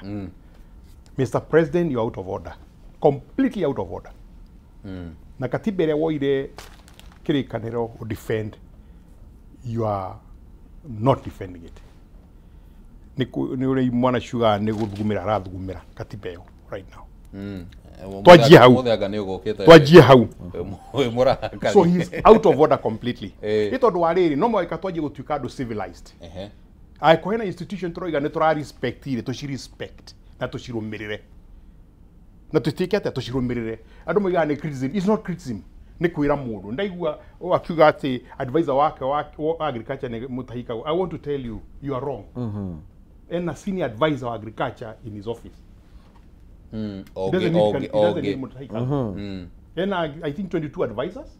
Mr. President, you are out of order. Completely out of order. Na katiba ĩrĩa woire kĩrĩkanĩro defend, you are not defending it. Nĩ ũrĩa mwana ciugaga nĩ gũthugumĩra arathugumĩra katiba ĩyo right now. Twajie hau. Twajie hau. So he's out of order completely. Nĩ tondũ wa rĩrĩ no mũhaka twanjie gũtuĩka andũ civilized. Angĩkorwo hena institution tũroiga nĩ tũra respect rĩ, tũci respect na tũcirũmĩrĩre. Na tũtuĩke atĩa tũcirũmĩrĩre. Andũ moigaga nĩ criticism. It's not criticism. Nĩ kwĩra mũndũ. Ndaigua akiuga atĩ advisor wake wa agriculture nĩ Mutahi Kagwe. I want to tell you, you are wrong. Ena senior advisor wa agriculture in his office. Doesn't need Mutahi Kagwe. Ena, I think 22 advisors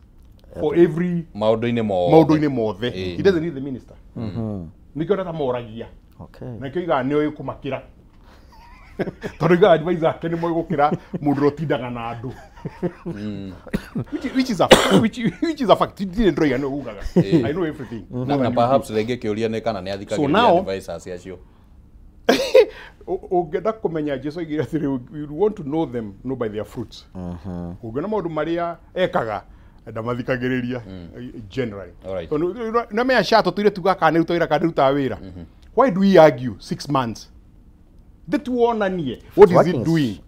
for every maũndũ-inĩ mothe. He doesn't need the minister. Nĩkĩo ta moragia. Na nĩkĩo igaa nĩoĩ kũmakĩra. Tondũ igaa advisor ake nĩ moĩ gũkĩra mũndũ ũrĩa ũtindaga na andũ. Which is a fact. Ndirĩ ndĩroiga nĩwe ugaga. I know everything. Na perhaps rĩngĩ kĩũria nĩ kana nĩ athikagĩrĩria advisors acio. Ũngĩenda kũmenya Jesu oigire atĩrĩ, you want to know them, know by their fruits. Ũngĩona maũndũ marĩa ekaga ndamathikagĩrĩria generally. Tondũ nĩ menya SHA tũtũire tugaga kana nĩ wĩra kana nĩrutaga wĩra. Why do we argue 6 months? Ndĩtuonanie what is it doing?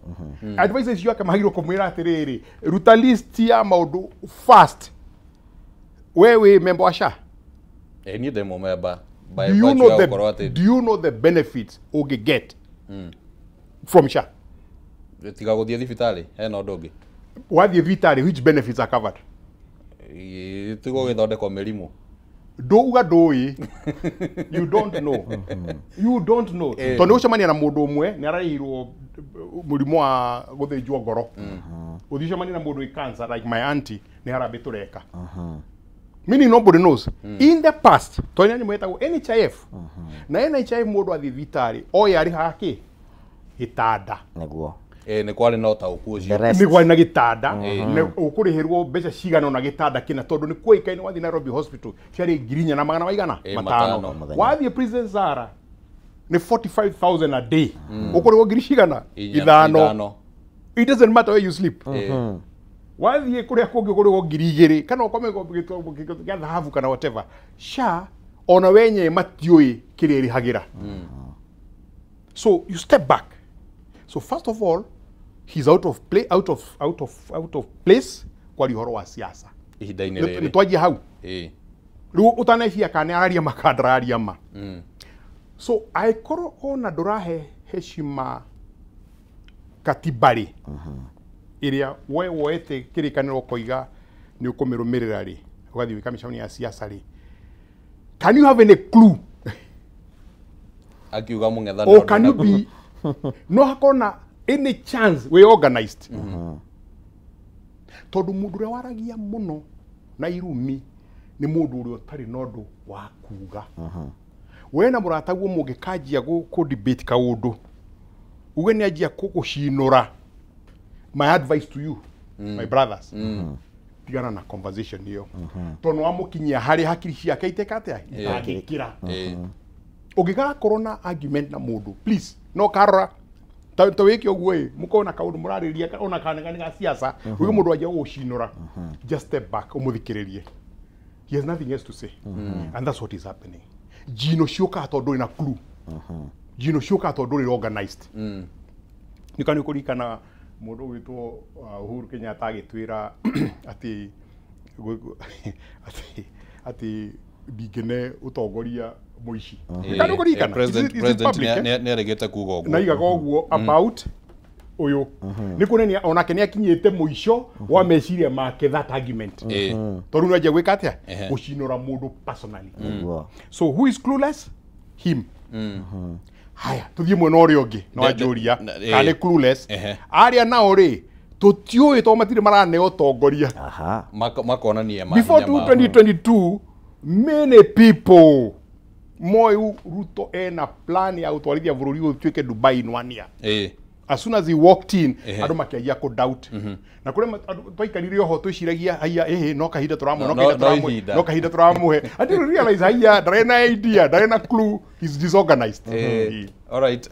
Advisors ciake magĩrĩirwo kũmwĩra atĩrĩrĩ, ruta list ya maũndũ fast. We wĩ member wa SHA? Niĩ ndĩ mũmemba. Do you know the benefits ũngĩ get from SHA? Tiga gũthiĩ thibitarĩ, hena ũndũ ũngĩ. Wathiĩ thibitarĩ, which benefits are covered? Tiga gũgĩthondekwo mĩrimũ. Ndũuga ndũĩ. You don't know. You don't know. Tondũ nĩ ũcemania na mũndũ ũmwe nĩ ararĩhirwo mũrimũ wa gũthĩnjwo ngoro. Ũthiĩ ũcemanie na mũndũ wĩ cancer like my auntie nĩ harambĩ tũreka. Meaning nobody knows. In the past, tondũ nyamũ ĩtagwo NHIF. Na NHIF mũndũ athiĩ thibitarĩ oĩ arĩhaga kĩ? Gĩtanda. Nĩguo. Nĩ kwarĩ na ũtaũku ũcio. Nĩ kwarĩ na gĩtanda. Ũkũrĩhĩrwo mbeca cigana ũna gĩtanda kĩna tondũ nĩ kuoĩkaine wathiĩ Nairobi Hospital ciarĩ 4,500. Wathiĩ President Zara nĩ 45,000 a day. Ũkũrĩhwo ngiri cigana? 5. It doesn't matter where you sleep. Wathiĩ kũrĩa kũngĩ ũkũrĩhwo 2,000 kana ũkome gĩa thahabu kana whatever. SHA ona wenyewe matiũĩ kĩrĩa ĩrĩhagĩra. So you step back. So first of all, he's out of play, out of place kwaria ũhoro wa siasa. Ihinda-inĩ rĩrĩ. Nĩ twanjia hau. Rĩu ũtanacia kana araria ma kana ndararia ma. So angĩkorwo ona ndũrahe heshima katiba rĩ, ĩrĩa we woete kĩrĩkanĩro ũkoiga nĩ ũkũmĩrũmĩrĩra rĩ, ũgathiĩ gwĩka mĩcemanio ya siasa rĩ, can you have any clue? Akiuga mũng'ethanĩro. Or can you be no hakorwo na Any chance we organized. Tondu mundu uria waragia muno na irumi ni mundu uria utari na undu wa kuga. We na murataguo mungikanjia ku debate kaundu uge ni anjia kugucinura. My advice to you, my brothers, tigana na conversation iyo. Tondu wamukinyia hari hakiri ciake iteka atia itangikira. Ungigakorwo na argument na mundu, please no karora ta wike uguo ĩ mukona kaundu murariria ona kana ni ga siasa uyu mundu anjia gucinura, just step back umuthikiririe. He has nothing else to say. And that's what is happening. Njino ciukaga tondu ina clue. Njino ciukaga tondu uri organized. Nikani kuririkana mundu gwitwo Uhuru Kenyatta agitwira ati ati ndingene utongoria muici. Nikani kuririkana President ni aregete kuga uguo na igaga uguo about uyu ni kuonania onake ni akinyite muico wa meciria make that argument. Tondu nĩ anjia gwika atia gucinura mundu personally. So who is clueless? Him. Haya tuthie mwena uria ungi no anjuria kana ni clueless. Aria nao ri tutiui to matire maraneo utongoria. Makonania before 2022 many people moi Ruto ena plan ya gutwarithia bururi utuike Dubai in 1 year. As soon as he walked in, andu makianjia ku doubt. Na kuri twaikarire oho twiciragia haiya ehe no kahinda turamuhe no kahinda turamuhe. I didn't realize haiya ndare na idea, ndare na clue, he's disorganized. All right,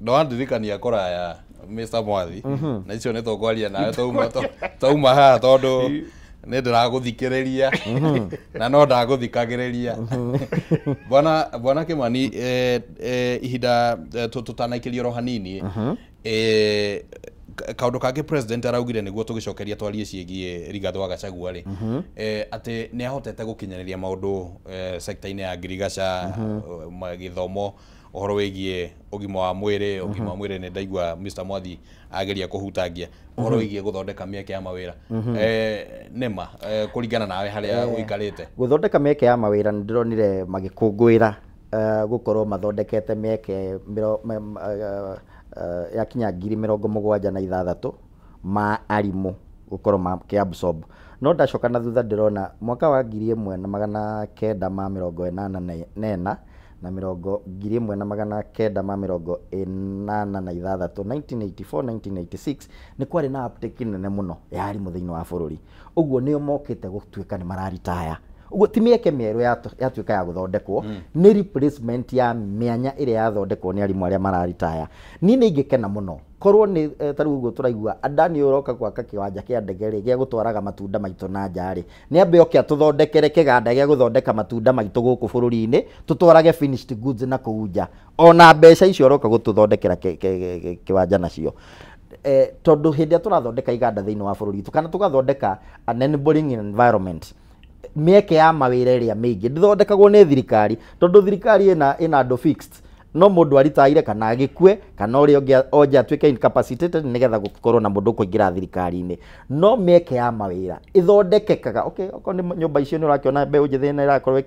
no andirikania kuraya Mr. Mwathi na icio ni tũkwaria nawe tauma haha tondu ni ndĩragũthikĩrĩria na no ndagũthikagĩrĩria. Bwana Kimani, ihinda tũtanaikĩrio ro hanini, kaũndũ kangĩ president araugire nĩguo tũgĩcokeria twarie ciĩgiĩ Rigathĩ wa Gachagua rĩ, atĩ nĩ ahotete gũkinyanĩria maũndũ sector-inĩ ya ngirigaca, gĩthomo, ũhoro wĩgiĩ ũgima wa mwĩrĩ. Ũgima wa mwĩrĩ nĩ ndaigua Mr. Mwathi ageria kũhutangia ũhoro wĩgiĩ gũthondeka mĩeke ya mawĩra. Nĩma kũringana nawe harĩa ũikarĩte gũthondeka mĩeke ya mawĩra, nĩ ndĩronire magĩkũngũĩra gũkorwo mathondekete mĩeke yakinya 76,000 ma arimũ gũkorwo makĩabsorb. No ndacoka na thutha ndĩrona mwaka wa 1984 na 1986 1984 1986 nĩ kwarĩ na uptake nene mũno ya arimũ thĩinĩ wa bũrũri. Ũguo nĩo mokĩte gũtuĩka nĩ mararitaya. Ũguo ti mĩeke mĩerũ yatuĩka ya gũthondekwo, nĩ replacement ya mĩanya ĩrĩa yathondekwo nĩ arimũ arĩa mararitaya. Niĩ nĩ ingĩkena mũno korwo nĩ ta rĩu ũguo tũraigua Adani ũroka gwaka kĩwanja kĩa ndege rĩ gĩa gũtwaraga matunda maitũ na nja rĩ, nĩ ambe oke atũthondekere kĩganda gĩa gũthondeka matunda maitũ gũkũ bũrũri-inĩ, tũtwarage finished goods na kũu nja, ona mbeca icio ũroka gũtũthondekera kĩwanja nacio. Tondũ hĩndĩ ĩrĩa tũrathondeka iganda thĩinĩ wa bũrũri witũ kana tũgathondeka an enabling environment, mĩeke ya mawĩra ĩrĩa mĩingĩ ndĩthondekagwo nĩ thirikari, tondũ thirikari ĩna andũ fixed, no mũndũ aritaire kana agĩkue kana ũrĩa ũngĩ onje atuĩke incapacitated nĩgetha gũkorwo na mũndũ ũkũingĩra thirikari-inĩ. No mĩeke ya mawĩra ĩthondekekaga. Okay, okorwo nĩ nyũmba icio nĩ ũrakĩona mbeũ njĩthĩ nĩ ĩrakorwo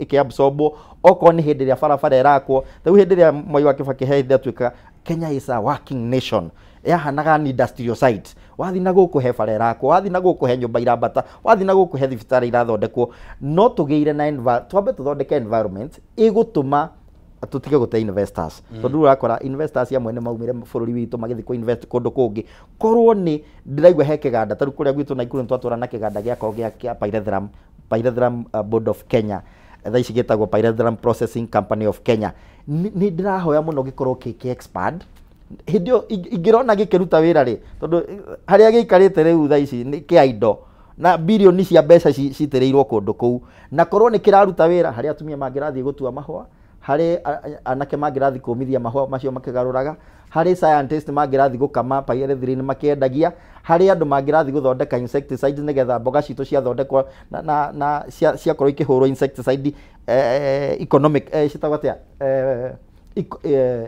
ĩkĩabsorbwo, okorwo nĩ hĩndĩ ĩrĩa barabara ĩrakwo. Rĩu hĩndĩ ĩrĩa Mwai wa Kibaki he hĩndĩ atuĩkaga Kenya is a working nation, yahanaga ni industrial site. Wathi na gũkũ he bara ĩrakwo, wathi na gũkũ he nyũmba irambata, wathi na gũkũ he thibitarĩ irathondekwo. No tũgĩire na twambe tũthondeke environment ĩgũtũma tũtige gũte investors. Tondũ ũrakora investors amwe nĩ maumire bũrũri witũ magĩthiĩ kũ invest kũndũ kũngĩ. Korwo nĩ ndĩraigua he kĩganda ta rĩu kũrĩa gwitũ Nakuru nĩ twatwara na kĩganda gĩakwa gĩa Pyrethrum Board of Kenya, thaa ici gĩtagwo Pyrethrum Processing Company of Kenya. Nĩ ndĩrahoya mũno gĩkorwo gĩkĩ expand hĩndĩ ĩyo ingĩrona gĩkĩruta wĩra rĩ, tondũ harĩa gĩikarĩte rĩu thaa ici nĩ kĩa indo na bilioni cia mbeca citĩrĩirwo kũndũ kũu, na korwo nĩ kĩraruta wĩra harĩa atumia mangĩrathiĩ gũtua mahũa, harĩ anake mangĩrathiĩ kũmithia mahũa macio makĩgarũraga, harĩ scientist mangĩrathiĩ gũkama pyrethrin makĩendagia, harĩ andũ mangĩrathiĩ gũthondeka insecticides nĩgetha mboga citũ ciathondekwo na ciakorwo ikĩhũrwo insecticide economic citagwo atĩa,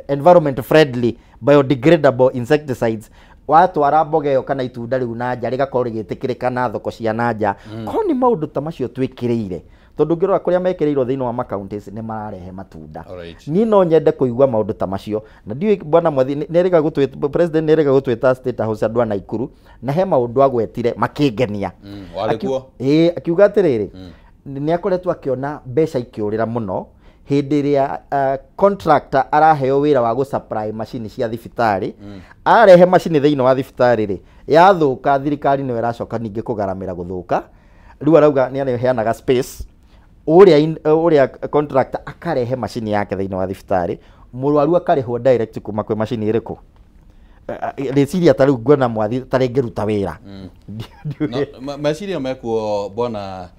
environment friendly biodegradable insecticides. Watwara mboga ĩyo kana itunda rĩu na nja rĩgakorwo rĩgĩtĩkĩrĩka na thoko cia na nja. Korwo nĩ maũndũ ta macio twĩkĩrĩire, tondũ ũngĩrora kũrĩa mekĩrĩirwo thĩinĩ wa ma-counties nĩ mararehe matunda. Niĩ no nyende kũigua maũndũ ta macio, na ndiũĩ bwana Mwathi nĩerĩga gũtwĩta president, nĩerĩga gũtwĩta State House andũ a Naikuru, na he maũndũ agwetire makĩngenia. Warĩ kuo? Ĩĩ, akiuga atĩrĩrĩ, nĩ akoretwo akĩona mbeca ikĩũrĩra mũno hĩndĩ ĩrĩa contractor araheo wĩra wa gũ-supply macini cia thibitarĩ. Arehe macini thĩinĩ wa thibitarĩ rĩ, yathũka thirikari nĩyo ĩracoka ningĩ kũgaramĩra gũthũka. Rĩu arauga nĩ arĩheanaga space ũrĩa ũrĩa contractor akarehe macini yake thĩinĩ wa thibitarĩ, mũrwaru akarĩhwo direct kuma kwĩ macini ĩrĩkũ. Rĩciria ta rĩu nguona Mwathi ta rĩngĩruta wĩra. Meciria mekuo bwana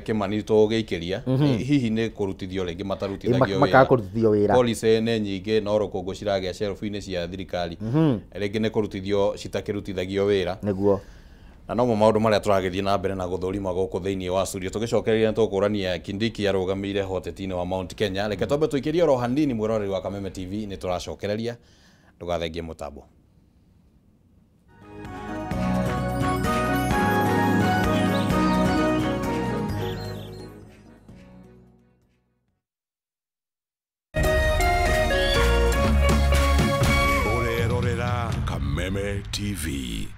Kimani tũgĩikĩria hihi nĩ kũrutithio rĩngĩ matarutithagio. Makaga kũrutithio wĩra. Policy nĩ nyingĩ no rũkũngũ ciragĩa shelf-inĩ cia thirikari, rĩngĩ nĩ kũrutithio citakĩrutithagio wĩra. Nĩguo. Na nomo maũndũ marĩa tũragĩthiĩ na mbere na gũthũrima gũkũ thĩinĩ wa studio. Tũgĩcokereria nĩ tũkũrania Kindiki arũgamĩire hoteti-inĩ wa Mount Kenya. Reke twambe tũikĩrie oro hanini, mwĩroreri wa Kameme TV, nĩ tũracokereria, ndũgathengie mũtambo. Ũrerorera Kameme TV.